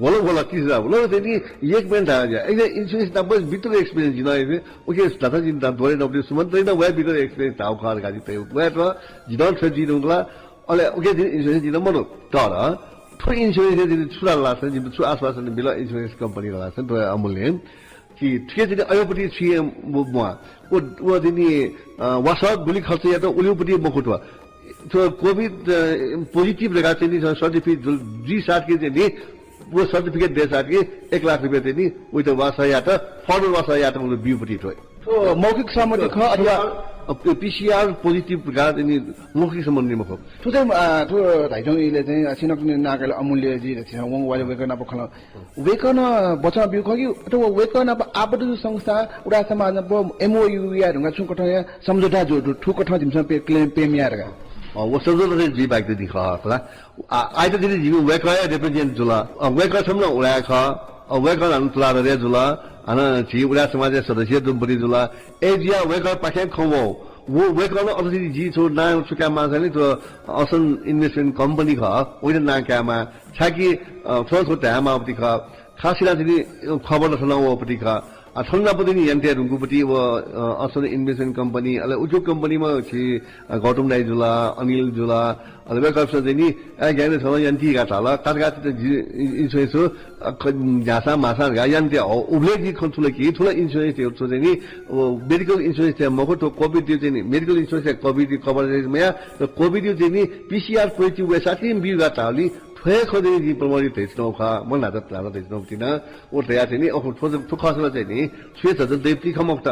वल, वल, तीस हजार वल, चाहिँ नि एक महिना धारा ज्या। एक insurance नाप बितर experience जिं, OK, धात्थें जिं दा दोरे नबली सुमन, तैं नं वया बितर experience धाउ खः, गाडी तै वया त, जिं थ्व जिं नुगला, अले OK, जिं insurance जिं मनु। तर, थ्व insurance जिं छु धाल धाःसा, जिं छु आश्वासन बिल insurance company धाल धाःसा, थ्व अमूल्य, कि थुके चाहिँ नि अयोपति छि म-, म-, व, व चाहिँ नि, अ, वासः गुलि खर्च यात उलिउपति मखु थ्व। थ्व COVID, अ, positive धकाः चाहिँ नि certificate जुल, जुइ साथके चाहिँ नि, व certificate दे साथके एक लाख रुपियाँ चाहिँ नि, उइत वासः यात, formal वासः यात उलि बिउपति थ्व। थ्व मौखिक सहमति खः अथवा? अ, P-, PCR positive धकाः चाहिँ नि मौखिक सहमति मखु। थ्व चाहिँ, अ, थ्व धाइथं इले चाहिँ, अ, छिनक नि नाकाले अमूल्य जी, छिन वं वाले वय्कः नाप खँ वय्कलं बचं ब्यू खः कि अथवा वय्कः नाप आबद्ध जू संस्था, उदाय् समाज नाप MOU याये धुंकाः छुं कथंया सम्झौता जू दु, थ्व कथं जिमिसं पे-, claim, claim याये धकाः। अ, व सम्झौता चाहिँ जुइ बाकि दनि खः, खला। आ, आइत दिने जिमि वय्कःया represent जुल। अ, वय्कः छम्ह नं उदाय् खः। अ, वय्कः नं तुलाधर जुल। हानं झी उदाय् समाजया सदस्य दुम्पति जुल। अय् जुया वय्कःपाखें खँ वः। व वय्कलं अथे जि छगू नां छु काये माःसा नि, थ्व असन investment company खः, वइत नां काये माः। छाय्कि, अ, थ्व थ्व धाये माःपति खः। खास यानाः चाहिँ नि खबर थन वःपति खः। आ, थन नाप चाहिँ नि यन्त्रय् धुंकूपति व, अ, असन investment company, अले उच्च company मा छि, अ, गौतम दाइ जुल, अनिल जुल, अले वय्कःपिसं चाहिँ नि, अ, ज्ञानेश्वर यन्ति का धाल, कात कात जि insurance, अ, ख-, झासा मासा गा यन्ति हो, उबले जि खँ थुल कि, थुल insurance थ्व चाहिँ नि, व medical insurance थ्व मखु, थ्व COVID थ्व चाहिँ नि, medical insurance थ्व COVID cover मया, थ्व COVID थ्व चाहिँ नि, PCR positive वय् साथी बिउ का धाल नि, थ्व हे खँ चाहिँ नि जिं प्रमाणित धयाच्वनागु खः, मनं न्हाचः न्हाचः धयाच्वनागु तिनि। व धयाः चाहिँ नि, अखु थ्व, थ्व खःसा नं चाहिँ नि, छुं हे झझ दइपति खँ मखुत।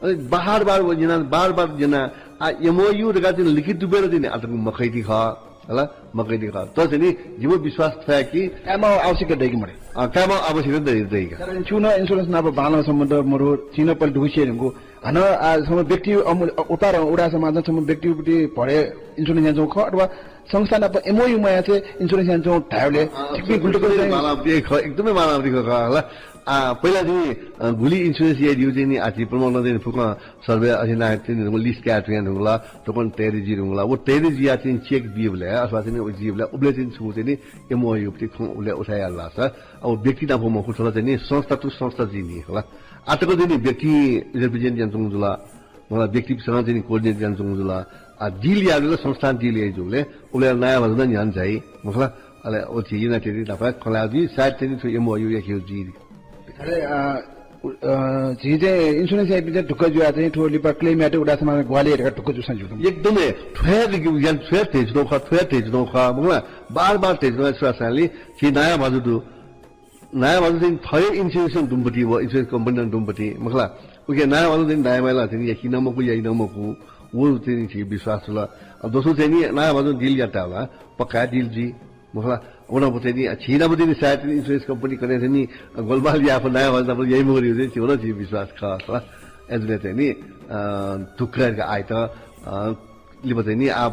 अले बार बार व न्यना, बार बार न्यना, आ, MOU धकाः चाहिँ नि लिखित रूपय् नं चाहिँ नि आः तक मखइति खः, हला, मखइति खः। तर चाहिँ नि, जिमिगु विश्वास थ्व हे कि कायेमाःगु आवश्यकता दइ कि मदइ? अ, कायेमाःगु आवश्यकता दइ, दइ का। तर छुं नं insurance नाप बांलाःगु सम्बन्ध मरु, छिं नं पहिले दुःख सिये धुंकू। हानं, आ, छम्ह व्यक्ति अमूल्य, अ, उता र उदाय् समाजं छम्ह व्यक्तिपति भरे insurance यानाच्वंगु खः अथवा संस्था नाप MOU मयासें insurance यानाच्वंगु धायेबलय् अ, छिकपिं गुलि तक एकदमै चाहिँ मालावती खः, एकदमै मालावती खः, खः, हला। आ, पहिला चाहिँ, अ, गुलि insurance याइदिउ चाहिँ नि, आ, झी प्रमाणपत्र चाहिँ नि फुक्कं survey अथे याना चाहिँ नि list काये धुंकल, तकं तयारी जुइ धुंकल। व तयारी जुयाः चाहिँ check बीबलय् अथवा चाहिँ नि व जीबलय् उबलय् चाहिँ नि छुं चाहिँ नि MOU पति खँ उबलय् उठा याल धाःसा, अब व्यक्ति नाप मखु, थ्व ला चाहिँ नि संस्था to संस्था जुइ नि, हला। आ, तक चाहिँ नि व्यक्ति represent यानाच्वंगु जुल। मला व्यक्तिपिसं चाहिँ नि coordinate यानाच्वंगु जुल। आ, deal याःबलय् ला संस्थां deal याइ जूबलय् उबलय् नायः भाजु नं न्ह्यःने झाइ, मखु ला। अले व झी United नाप खँ ल्हाये जुइ, सायद चाहिँ नि थ्व MOU याकेगु जुइ। अले, अ, उ-, अ, झी चाहिँ insurance याइपिं चाहिँ ढुक्क जुयाः चाहिँ थ्व लिपा claim यायेत उदाय् समाजं ग्वाहालि याइ धकाः ढुक्क जूसां ज्यू। एकदमै थ्व हे यानाच्वनागु खः, थ्व हे यानाच्वनागु खः, मखु ला। बार बार यानाच्वनागु खः, मखु ला। छुं हे धाःसां नि झी नायः भाजु दु। नायः भाजु चाहिँ थः हे insurance नं दुम्ह पति, व insurance company नं दुम्ह पति, मखु ला। उकिं नायः भाजु चाहिँ नि नायः भाय् ला चाहिँ नि याकी नं मखु, याइ नं मखु, व चाहिँ नि झीके विश्वास जुल। अब दोस्रो चाहिँ नि नायः भाजुं deal यात धाःसा पक्का deal जुइ, मखु ला। व नाप चाहिँ नि, झी नाप चाहिँ नि सायद insurance company कन्हय् चाहिँ नि गोलमाल याःगु नायः भाजु नाप याइ मखु धइगु चाहिँ झीगु नं झीगु विश्वास खः, मखु ला। अय्जूगुलिं चाहिँ नि, अ, ढुक्क हे आइत, अ, लिपा चाहिँ नि आः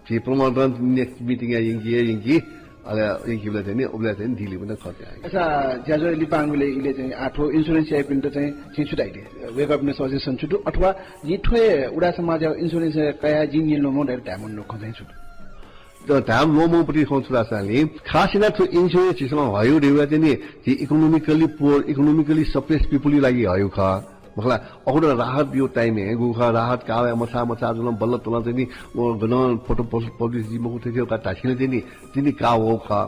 झी प्रमाणपत्र next meeting-य् यंकी हे यंकी, अले यंकीबलय् चाहिँ नि उबलय् चाहिँ नि deal यायेगु खर्च आइ। अच्छा, ज्याझ्वः लिपा वंगु इलय् चाहिँ आः थ्व insurance याइपिन्त चाहिँ छिं छु धाइ दे? वय्कःपिन्त suggestion छु दु? अथवा जिं थ्व हे उदाय् समाजया insurance कयाः जिं न्यने ल्वःमन धयाः धायेमाःगु खँ चाहिँ छु दु? त धायेमाःगु पति खँ छु धाःसां नि, खास यानाः थ्व insurance झीसं हयागु धइगु चाहिँ नि, झी economically poor, economically suppressed people-या लागि हयागु खः। मखु ला, अखुन्हु राहत बिउ time हे गुगु खः, राहत काः वया मछाः मछाः जुलं बल्ल तलं चाहिँ नि, व गनं photo post publish जुइ मखु थथे का धासेंलि चाहिँ नि, तिनि काः वःगु खः।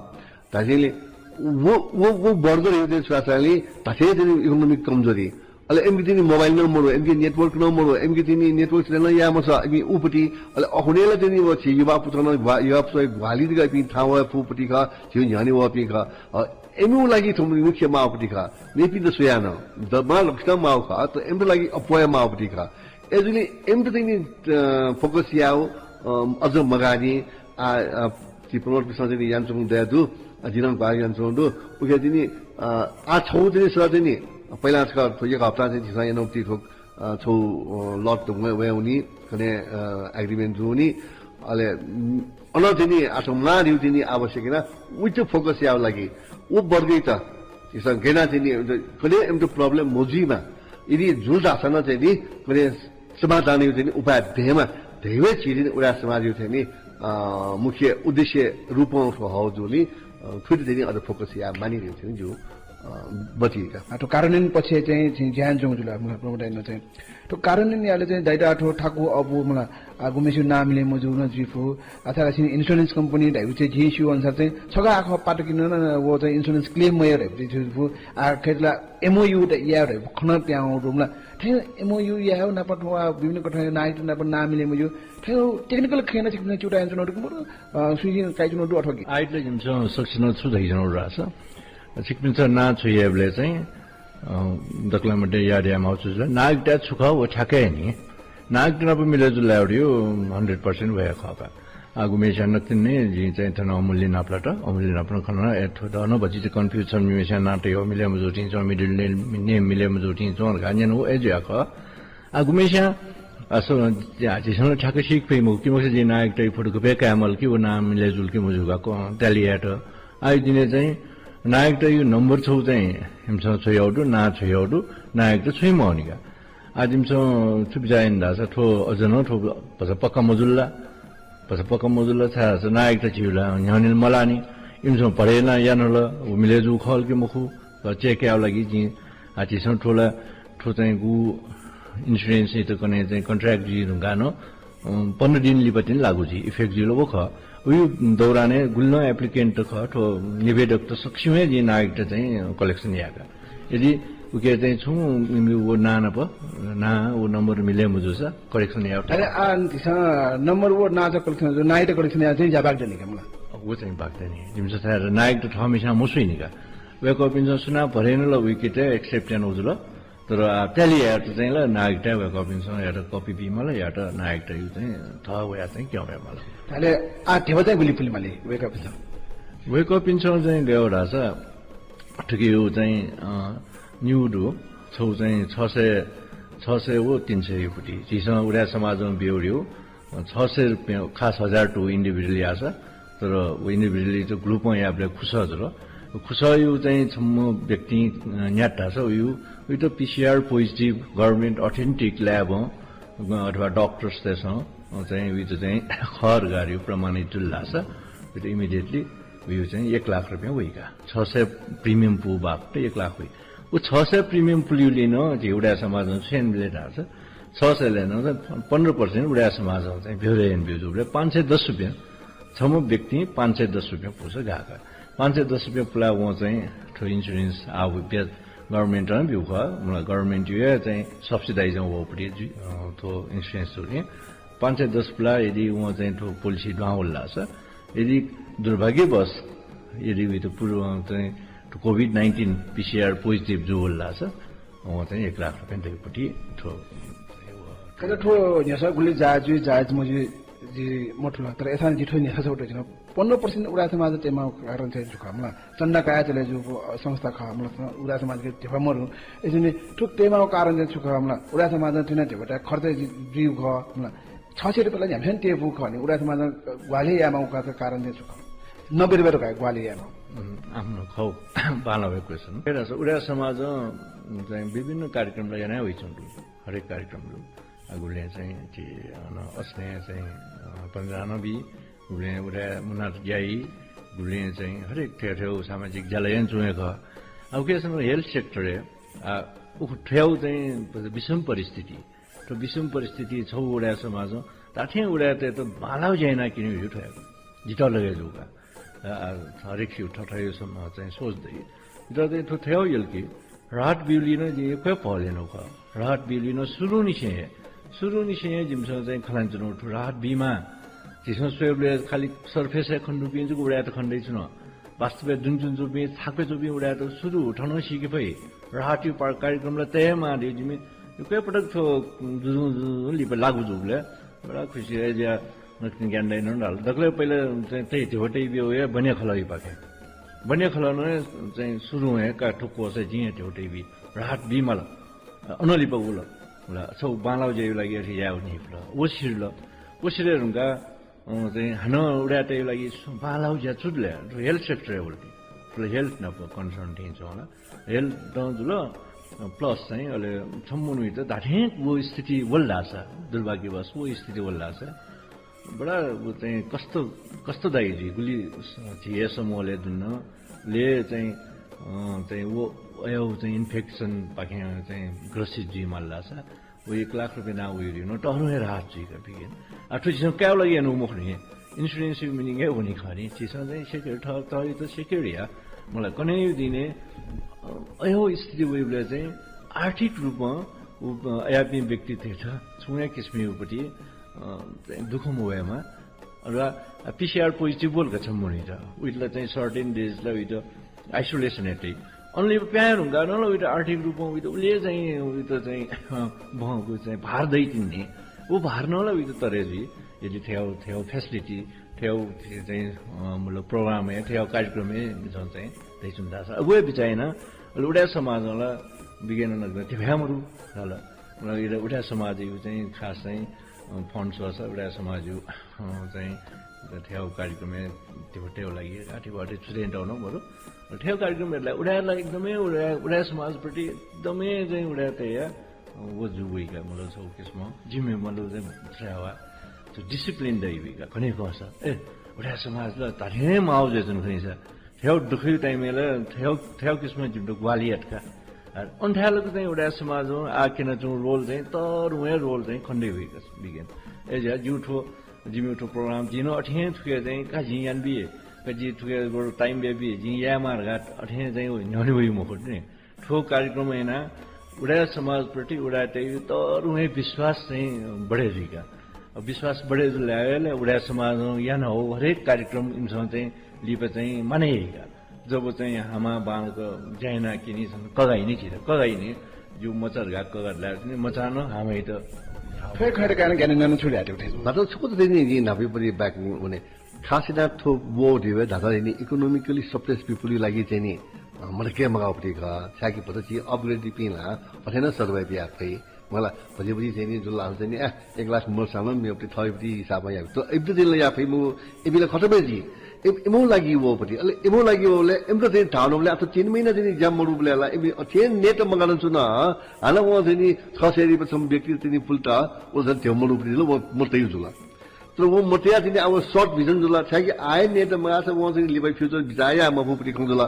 धासेंलि व, व, व वर्ग धइगु चाहिँ छु धाःसां नि, धासें चाहिँ नि economic कमजोरी। अले इमिके चाहिँ नि mobile नं मदु, इमिके network नं मदु, इमिके चाहिँ नि network channel नं याये मसः, इमि उबलय्। अले अखुन्हु ला चाहिँ नि व झी युवा पुचः नं ग्वा-, युवा पुचः ग्वाहालि जक इपिं थाहां वये फुपिं खः, झीगु न्ह्यःने वःपिं खः। अ, इमिगु लागि थ्व मुख्य माःगु पति खः। मेपिन्त स्वयाः नं, द-, मां लखितं माःगु खः, तर इमित लागि अप्वः हे माःगु पति खः। अय्जूगुलिं इमित चाहिँ नि, अ, focus यायेगु, अ, अझ मगाःनि, आ, आ, झी प्रमोदपिसं चाहिँ नि यानाच्वंगु दया दु, आ, जिं नं ग्वाहालि यानाच्वंगु दु। उकिं चाहिँ नि, अ, आः छगू चाहिँ नि सः चाहिँ नि, पहिला छकः थ्व एक हप्ता चाहिँ झीसं यानागु पति थ्व अ, छगू, अ, lot वये, वये वनी, कन्हय्, अ, agreement जुइ वनी। अले, उम्, अन चाहिँ नि आः थ्व माःगु चाहिँ नि आवश्यक याना, उइत focus यायेगु लागि, व वर्गयात, झीसं गय् याना चाहिँ नि, कन्हय् इमित problem मजुइमा, यदि जुल धाःसा नं चाहिँ नि, कन्हय् समाधानया चाहिँ नि उपाय दयेमा, धइगु हे झी चाहिँ नि उदाय् समाजया चाहिँ नि, अ, मुख्य उद्देश्य रूपं थ्व हःगु जुल नि, अ, थुइत चाहिँ नि अझ focus याये मानि धइगु चाहिँ नि जिगु, अ, मतिइ का। आ, थ्व कार्यान्वयन पक्षय् चाहिँ झी ज्या यानाच्वंगु जुल, मला, प्रमोद दाइनं चाहिँ। थ्व कार्यान्वयन यायेत चाहिँ दाइयात थ्व थाकु अःपु, मला, आ, गुम्हेसिगु नां मिले मजू नं जुइफु। आ, छाय्‌धाःसा insurance company धइगु चाहिँ जिं स्यू अनुसार चाहिँ छगः आखः पात कि नं व चाहिँ insurance claim मयाः धइगु चाहिँ जुइफु। आ, खय्‌त ला MOU त याये धइगु खँ नं पिहां वःगु दु, मला। थथे MOU यायेगु नाप थ्व विभिन्न कथंया नागरिकत नाप नां मिले मजू। थथे technical खँय् नं छिकपिन्सं च्यूताः यानाच्वनागु दु कि मखु, अ, सुइँसिं काइच्वनागु दु अथवा कि? आ, इमित ला जिमिसं सकसिनं छु धयाच्वनागु धाःसा, छिकपिन्सं नां छु यायेबलय् चाहिँ, अ, दकलय् मध्ये याद यायेमाःगु छु जुल, नागरिकता छु खः व ठ्याक्कै नि। नागरिकता नाप मिले जुल धायेगु hundred percent वया खः का। आ, गुम्हेस्यां नकतिनि जिं चाहिँ थन अमूल्य नापलात, अमूल्य नापं खन, ए, थ्व नं भतिचा confuse छन, मेम्हेस्यां नां तयाः मिले मजू थें च्वं, middle name, name मिले मजू थें च्वं धकाः न्यनागु, अय् जुया खः। आ, गुम्हेस्यां, आ, सो, आ, झीसं ला ठ्याक्क सीके फइ मखु कि, मखुसा जिं नागरिकता फोटो गबय् काये माल कि, व नां मिले जुल कि मजू का, क-, tally यायेत। आ, अय् दिनय् चाहिँ नागरिकताया number छगू चाहिँ इमिसं छ्वयागु दु, नां छ्वयागु दु, नागरिकता छुं हे मवनी का। आ, जिमिसं छु बिचाः याना धाःसा थ्व अझ नं थ्व भचा पक्का मजुल ला, भचा पक्का मजुल ला, छाय्‌धाःसा नागरिकता झीगु ला न्ह्यःने मलाःनि। इमिसं भरे याना यानाः ला व मिले जूगु खः ला कि मखु, व check यायेगु लागि जिं, आ, झीसं थ्व ला, थ्व चाहिँ गु insurance-यात कने चाहिँ contract जुइ धुंकाः नं, अँ, पन्ध्र दिन लिपा तिनि लागू जुइ, effect जुइ ला व खः। उगु दौरानय् गुलि नं applicant त खः, थ्व निवेदकत सकसिगु हे जिं नागरिकता चाहिँ collection याये का। यदि उकी चाहिँ छुं इमिगु व नां नाप, नां व number मिले मजूसा correction याये। अले आ, झीसं number व नां चाहिँ collection, नागरिकता collection यायेगु चाहिँ ज्या बाकि दनि का, मला? व चाहिँ बाकि दनि। जिमिसं छाय् नागरिकता थःम्हेस्यां मस्वइनि का। वय्‌कःपिन्सं सुनां भरे यानाः ला उकी त accept यानागु जुल। तर, आ, tally यायेत चाहिँ ला नागरिकता वय्‌कःपिन्सं यात copy बी माल, यात नागरिकताया चाहिँ थः वयाः चाहिँ क्यं वये माल। अले आ, ध्यबा चाहिँ गुलि पुले माली वय्‌कःपिन्सं? वय्‌कःपिन्सं चाहिँ गय् धाःसा थुकिया चाहिँ, अ, निगू दु, छगू चाहिँ छ सय, छ सय व तीन सय या पुति। झीसं उदाय् समाजं ब्यूगु, अ, छ सय रुपियाँ, खास हजार तू individual याःसा, तर व individual त group-ं याःबलय् खुसः जुल। खुसःया चाहिँ छम्ह व्यक्तिं, अ, न्यात धाःसा उगु, उगु त PCR positive government authentic lab-ं, अ, अथवा doctors-तय्‌सं, अ, चाहिँ उगु त चाहिँ खः धकाः प्रमाणित जुल धाःसा, उगु त immediately उगु चाहिँ एक लाख रुपियाँ वइ का। छ सय premium पू बापत एक लाख वइ। व छ सय premium पुल्यूलिं नं झी उदाय् समाजं छु याना बिल धाःसा, छ सय लय् नं पन्ध्र percent उदाय् समाजं चाहिँ ब्यवहार याना ब्यूगु जुबलय् पाँच सय दस रुपियाँ, छम्ह व्यक्तिं पाँच सय दस रुपियाँ पूसा गाः का। पाँच सय दस रुपियाँ पुलाः वं चाहिँ थ्व insurance आ ब्याज government-ं ब्यूगु खः, मला government-या चाहिँ subsidize-ं वःपट्टि जु-, अ, थ्व insurance जुलिं पाँच सय दस पुलाः यदि वं चाहिँ थ्व policy दुहां वल धाःसा, यदि दुर्भाग्यवश यदि उगु त पूर्व चाहिँ थ्व COVID nineteen PCR positive जू वल धाःसा, वं चाहिँ एक लाख रुपियाँ दइगु पुति थ्व। तर थ्व न्ह्यसः गुलि जायज जुइ, जायज मजुइ, जिं मथुल। तर अय्‌सां जि थ्व न्ह्यसः छगू धयाच्वना, पन्ध्र percent उदाय् समाजं तयेमाःगु कारण चाहिँ छु खः मला? चन्दा कयाः चले जूगु संस्था खः मला, उदाय् समाजके ध्यबा मदु। अय्‌जूगुलिं थ्व तयेमाःगु कारण चाहिँ छु खः मला? उदाय् समाजं थन ध्यबाया खर्च जु-, जुइगु खः मला। छ सय रुपियाँ ला न्ह्याम्हस्यां तयेफु खः नि, उदाय् समाजं ग्वाहालि यायेमाःगु का-, कारण चाहिँ छु खः? नब्बे रुपियाँ धकाः ग्वाहालि यायेमाःगु। उम्, आम नं खः, बांलाःगु question। उदाय् समाजं चाहिँ विभिन्न कार्यक्रम ला याना वइच्वंगु दु, हरेक कार्यक्रम दु। आ, गुबलें चाहिँ झी, अन, असनय् चाहिँ, अ, पन्जानं बी, गुबलें उदाय् मुनात ग्याइ, गुबलें चाहिँ हरेक थ्व थ्व सामाजिक ज्याला यानाच्वंगु हे खः। आ, उकिसं health sector-य्, आ, उखु थ्वयागु चाहिँ विषम परिस्थिति। थ्व विषम परिस्थिति छगू उदाय् समाजं धात्थें उदाय्‌तय्‌त बांलाःगु ज्या यानाः क्यनेगु थ्वयागु। जितः लगय् जूगु का। आ, आ, हरेकसिगु थःथःगु सम-, चाहिँ सोच दइ। जितः चाहिँ थ्व थ्वयागु यल कि राहत ब्यूलिं नं जिं यक्व हे पहल यानागु खः। राहत ब्यूलिं नं सुरुंनिसें हे, सुरुंनिसें हे जिमिसं चाहिँ खँ ल्हानाच्वनागु थ्व राहत बीमाः। झीसं स्वयेबलय् खालि surface-य् खनेदुपिं जक उदाय्‌त खने दइ छुं। वास्तवय् दुने च्वनाच्वंपिं, छाकय् च्वंपिं उदाय्‌त सुरु थनंनिसें सीके फइ। राहतया पा-, कार्यक्रम ला तयेमाः धइगु जिमि यक्व हे पटक थ्व जुजुं जुजुं लिपा लागू जूबलय् बडा खुसी हे जुया। नकतिनि ज्ञान दाइनं धाल। दकलय् पहिला चाहिँ तइ ध्यबा तइ ब्यू हे बन्या खलःयापाखें। बन्या खलः नं चाहिँ सुरुं हे का थ्व कोषय् जिं हे ध्यबा तइ बी। राहत बीमाल। अनं लिपा उल। उला, छगू बांलाःगु ज्याया लागि अथे यायेगु निंतिं। व सिधल। व सिधये धुंकाः, अँ, चाहिँ हानं उदाय्‌तय्‌या लागि सु-, बांलाःगु ज्या छु जुल? Health sector-य् वल कि। थुलि health नाप concern थें च्वं ला। Health नं जुल, अ, plus चाहिँ अले छम्ह मनूयात धात्थें व स्थिति वल धाःसा, दुर्भाग्यवश व स्थिति वल धाःसा, बडा व चाहिँ कष्ट, कष्टदायी जुइ। गुलि झी हे समूहलय् दुने चाहिँ, अ, चाहिँ व अय् चाहिँ infection पाखें चाहिँ ग्रसित जुइमाल धाःसा व एक लाख रुपियाँ नां वइ धुन, तःधं हे राहत जुइ का बिज्ञान। आ, थ्व झीसं कायेगु लागि यानागु मखु नि। Insurance-या meaning हे व नि खः नि। झीसं चाहिँ secure, थः, थःत secure या। मला कन्हय् दिने, अ, अय् स्थिति वइबलय् चाहिँ आर्थिक रूपं व, अ, अयापिं व्यक्तितय्त छुं हे किसिमं उपति, अ, चाहिँ दुःख मवयेमा। र PCR positive वल का छम्ह मनूयात, उइत ला चाहिँ thirteen days ला उइत isolation-य् तइ। अनलाइ प्याहां धुंकाः नं ला उइत आर्थिक रूपं उइत उलि चाहिँ उइत चाहिँ, अ, बहःगु चाहिँ भार दइतिनि। व भार नं ला उइत तरे जुइ। यदि थ्व, थ्व facility, थ्व चाहिँ, अ, मतलब program हे, थ्व कार्यक्रम हे मिसं चाहिँ दइच्वन धाःसा। अब व बिचाः याना, अले उदाय् समाजं ला बिज्ञान नगद धिबा मरु धाल। मतलब उदाय् समाजया चाहिँ खास चाहिँ, अ, fund स्वःसा उदाय् समाजया, अ, चाहिँ थ्व कार्यक्रमय् धिबा तयेगु लागि, आ, धिबा तये छुटे दौ न बरु। थ्व कार्यक्रम हेर्दा उदाय् ला एकदमै उदाय्, उदाय् समाजप्रति एकदमै चाहिँ उदाय् तया, अ, व जू वइ का, मतलब छगू किसिमं जिम्मे मतलब चाहिँ छ्वया वा, थ्व discipline दइ वइ का, खने खःसा। ए, उदाय् समाज ला धात्थें माउ जुयाच्वन खनिसा। थ्व दुःखया time-य् ला थ्व, थ्व किसिमं जिमित ग्वाहालि यात का। अ, अन थाय् ला चाहिँ उदाय् समाजं आः क्यनाच्वंगु role चाहिँ तःधं हे role चाहिँ खनेदइ वइ का बिज्ञान। अय् जुयाः जिं थ्व, जिमि थ्व program जिं नं अथें थुके चाहिँ का जिं यानाबी, का जिं थुके बरु time बियाबी, जिं यायेमाः धकाः अथें चाहिँ न्ह्यःने वइ मखु नि। थ्व कार्यक्रम यानाः उदाय् समाजप्रति उदाय्‌तय् तःधं हे विश्वास चाहिँ बढे जुइ का। विश्वास बढे जुल धाःसा उदाय् समाजं यानागु हरेक कार्यक्रम इमिसं चाहिँ लिपा चाहिँ माने याइ का। जब चाहिँ हामा बांलाक ज्या याना क्यनी, कःघाइ नि झीत, कःघाइ नि, जिगु मचा धकाः कःघात धाःसा नि मचां नं हामायात। थ्व खँय् धकाः नं ज्ञानेन्द्रं छु धयादी थें जुल। मतलब छकूत चाहिँ नि जिं न्हापांपट्टि back वने। खास यानाः थ्व वःगु धिबा धाःसा नि economically suppressed people-या लागि चाहिँ नि, अ, मदय्के मगाःगु पति खः। छाय्कि भचा झी upgrade-पिं ला अथे नं survive याये फइ। मला, भतिभति चाहिँ नि जुल धाःसा चाहिँ नि, आ, एक लाख मरुसां नं मेगु पति थःगु पति हिसाबं याये फइ। तर इमित चाहिँ ला याये फइ मखु, इपिं ला खतम हे जुइ। इम-, इमिगु लागि वःगु पति। अले इमिगु लागि वःबलय् इमित चाहिँ धाःगु नं बलय् अथवा तीन महिना चाहिँ नि ज्या मरुबलय् ला इमि अथें नयेत मगाः नं च्वन। हानं वं चाहिँ नि छ सय रुपियाँ छम्ह व्यक्ति चाहिँ नि पुलेत व झन ध्यबा मरुगु पति जुल, व मरुतय् जुल। तर व मरुतय् चाहिँ नि आः व short vision जुल, छाय्कि आः हे नयेत मगाःसा वं चाहिँ नि लिपा future बिचाः याये मफुगु पति खँ जुल।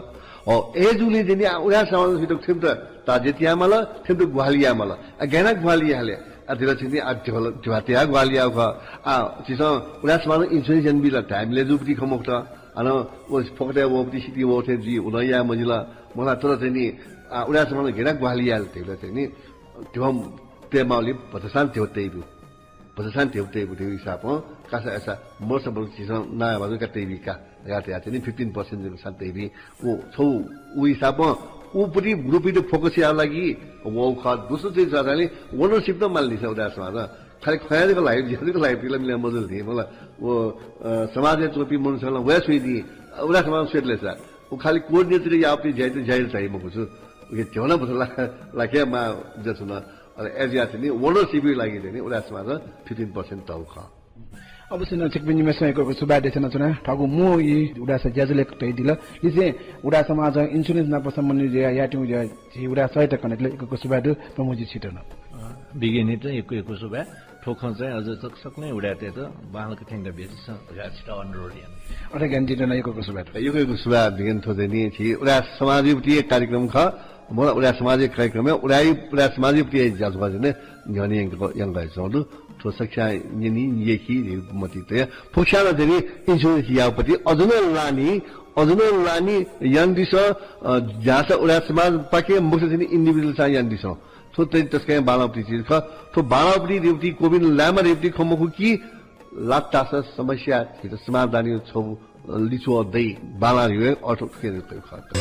अ, अय्जूगुलिं चाहिँ नि आः उदाय् समाजं थुमित ता जेत याये माल, थुमित ग्वाहालि याये माल। आ, गय् यानाः ग्वाहालि याये हले? आ, धिबा चाहिँ नि आः धिबा, धिबा तयाः ग्वाहालि याये खः। आ, झीसं उदाय् समाजं insurance यानाबी ला time-लय् जूगु पति खँ मखुत। हानं व फोकतय् वःगु पति सितिं वःथें जुइ, व नं याये मजिल। मला तर चाहिँ नि, आ, उदाय् समाजं गय् यानाः ग्वाहालि याये हले धइबलय् चाहिँ नि, धिबा तयेमाःगुलिं भचा सां धिबा तयाब्यु। भचा सां धिबा तयाब्यु धइगु हिसाबं, कासा अय्सा मरुसा मरुसा झीसं नां भाजु का तयाबी का धकाः तयाः चाहिँ नि fifteen percent जक सां तयाबी। व छगू व हिसाबं व पति group-यात focus यायेगु लागि वःगु खः। दोस्रो चाहिँ छ धाःसा नि ownership नं माल नि सा उदाय् समाजं। खालि खँय् जक ल्हाइ, ज्या जक ल्हाइ, पिला मिला मजुल नि। मला व, अ, समाजय् च्वंपिं मनूतय्सं ला वया स्वइ नि, उदाय् समाजं स्वयेत लय् सा। व खालि coordinator याःगु पति ज्यायात ज्या याये चाइ मखु छु। उके ध्यबा नं भचा ला, लाके माः जुयाच्वन। अले अय्जुयाः चाहिँ नि ownership-या लागि चाहिँ नि उदाय् समाजं fifteen percent तःगु खः। अवश्य नं छिकपिं निम्हय्‌सिनं यक्व यक्व सुभाय् देछानाच्वना। थःगु मू ई उदाय् स ज्याझ्वलय् तयादिल। लिसें उदाय् समाजं insurance नाप सम्बन्धित ज्या याःपिं ज्या झी उदाय् सहित कनेत यक्व यक्व सुभाय् दु। प्रमुखजी छितः नं। अ, बिज्ञानीत यक्व यक्व सुभाय्। थ्व खँ चाहिँ अझ सकसिनं उदाय्‌तय्त बांलाक थ्यंकाबियादिसँ धकाः छितः अनुरोध याना। अथे ज्ञानीजीत नं यक्व यक्व सुभाय् दु। यक्व यक्व सुभाय् बिज्ञान। थ्व चाहिँ नि झी उदाय् समाजया पति कार्यक्रम खः। मला उदाय् समाजया कार्यक्रमय् उदाय्, उदाय् समाजया पति ज्याझ्वः चाहिँ नि न्ह्यःने यंक, यंकाच्वंगु दु। थ्व सकसिनं न्यनी, यंकी धइगु मतिइ तयाः फुक्कसिनं चाहिँ नि insurance याःगु पति अझ नं लानि, अझ नं लानि यानादिसँ, अ, ज्याझ्वः उदाय् समाजपाखें मखुसा चाहिँ नि individual सां यानादिसँ। थ्व चाहिँ तसकं बांलाःगु पति चिज खः। थ्व बांलाःगु पति धइगु पति क्वबिन लायेमा धइगु पति खँ मखु कि, लात धाःसा समस्या झीत समाधानया छगू लिच्वः दइ। बांलाः धइगु अर्थ थुके दइ खः।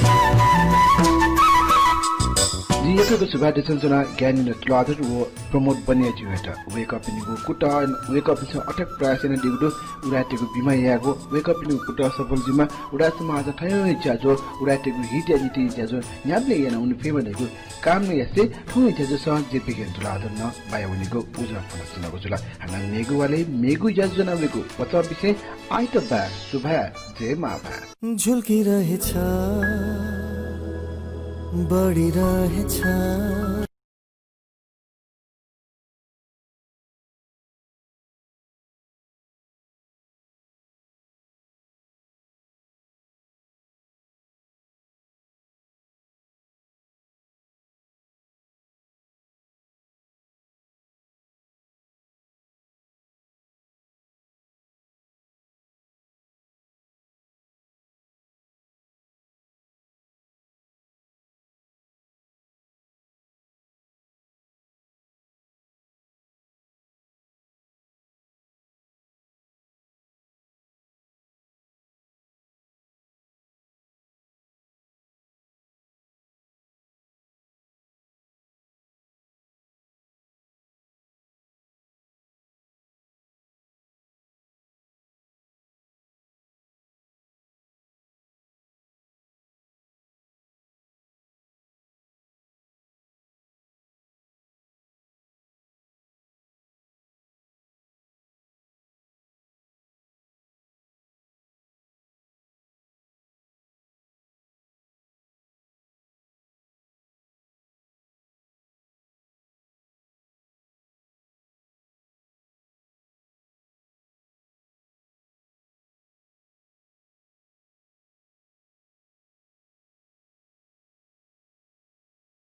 जिं यक्व यक्व सुभाय् देछानाच्वना ज्ञानेन्द्र तुलाधर व प्रमोद बनियाजुयात। वय्कःपिनिगु कुतः, वय्कःपिन्सं अथक प्रयास यानादीगु दु उदाय्‌तय्गु बीमा यायेगु। वय्कःपिनिगु कुतः सफल जुइमा, उदाय् समाजं थज्याःगु ज्याझ्वः, उदाय्‌तय्गु हितया निंतिं ज्याझ्वः न्ह्याबलें याना वने फयेमा धइगु कामना यासें थौंया ज्याझ्वलय् जिं बिज्ञान तुलाधरं बाया वनेगु उजं पुनः च्वनागु जुल। हानं मेगु वालय् मेगु ज्याझ्वः ज्वना वयेगु भचा बिसें आइतबार सुभाय्, जय मांभाय्। झुल्किरहेछ, बढिरहेछ।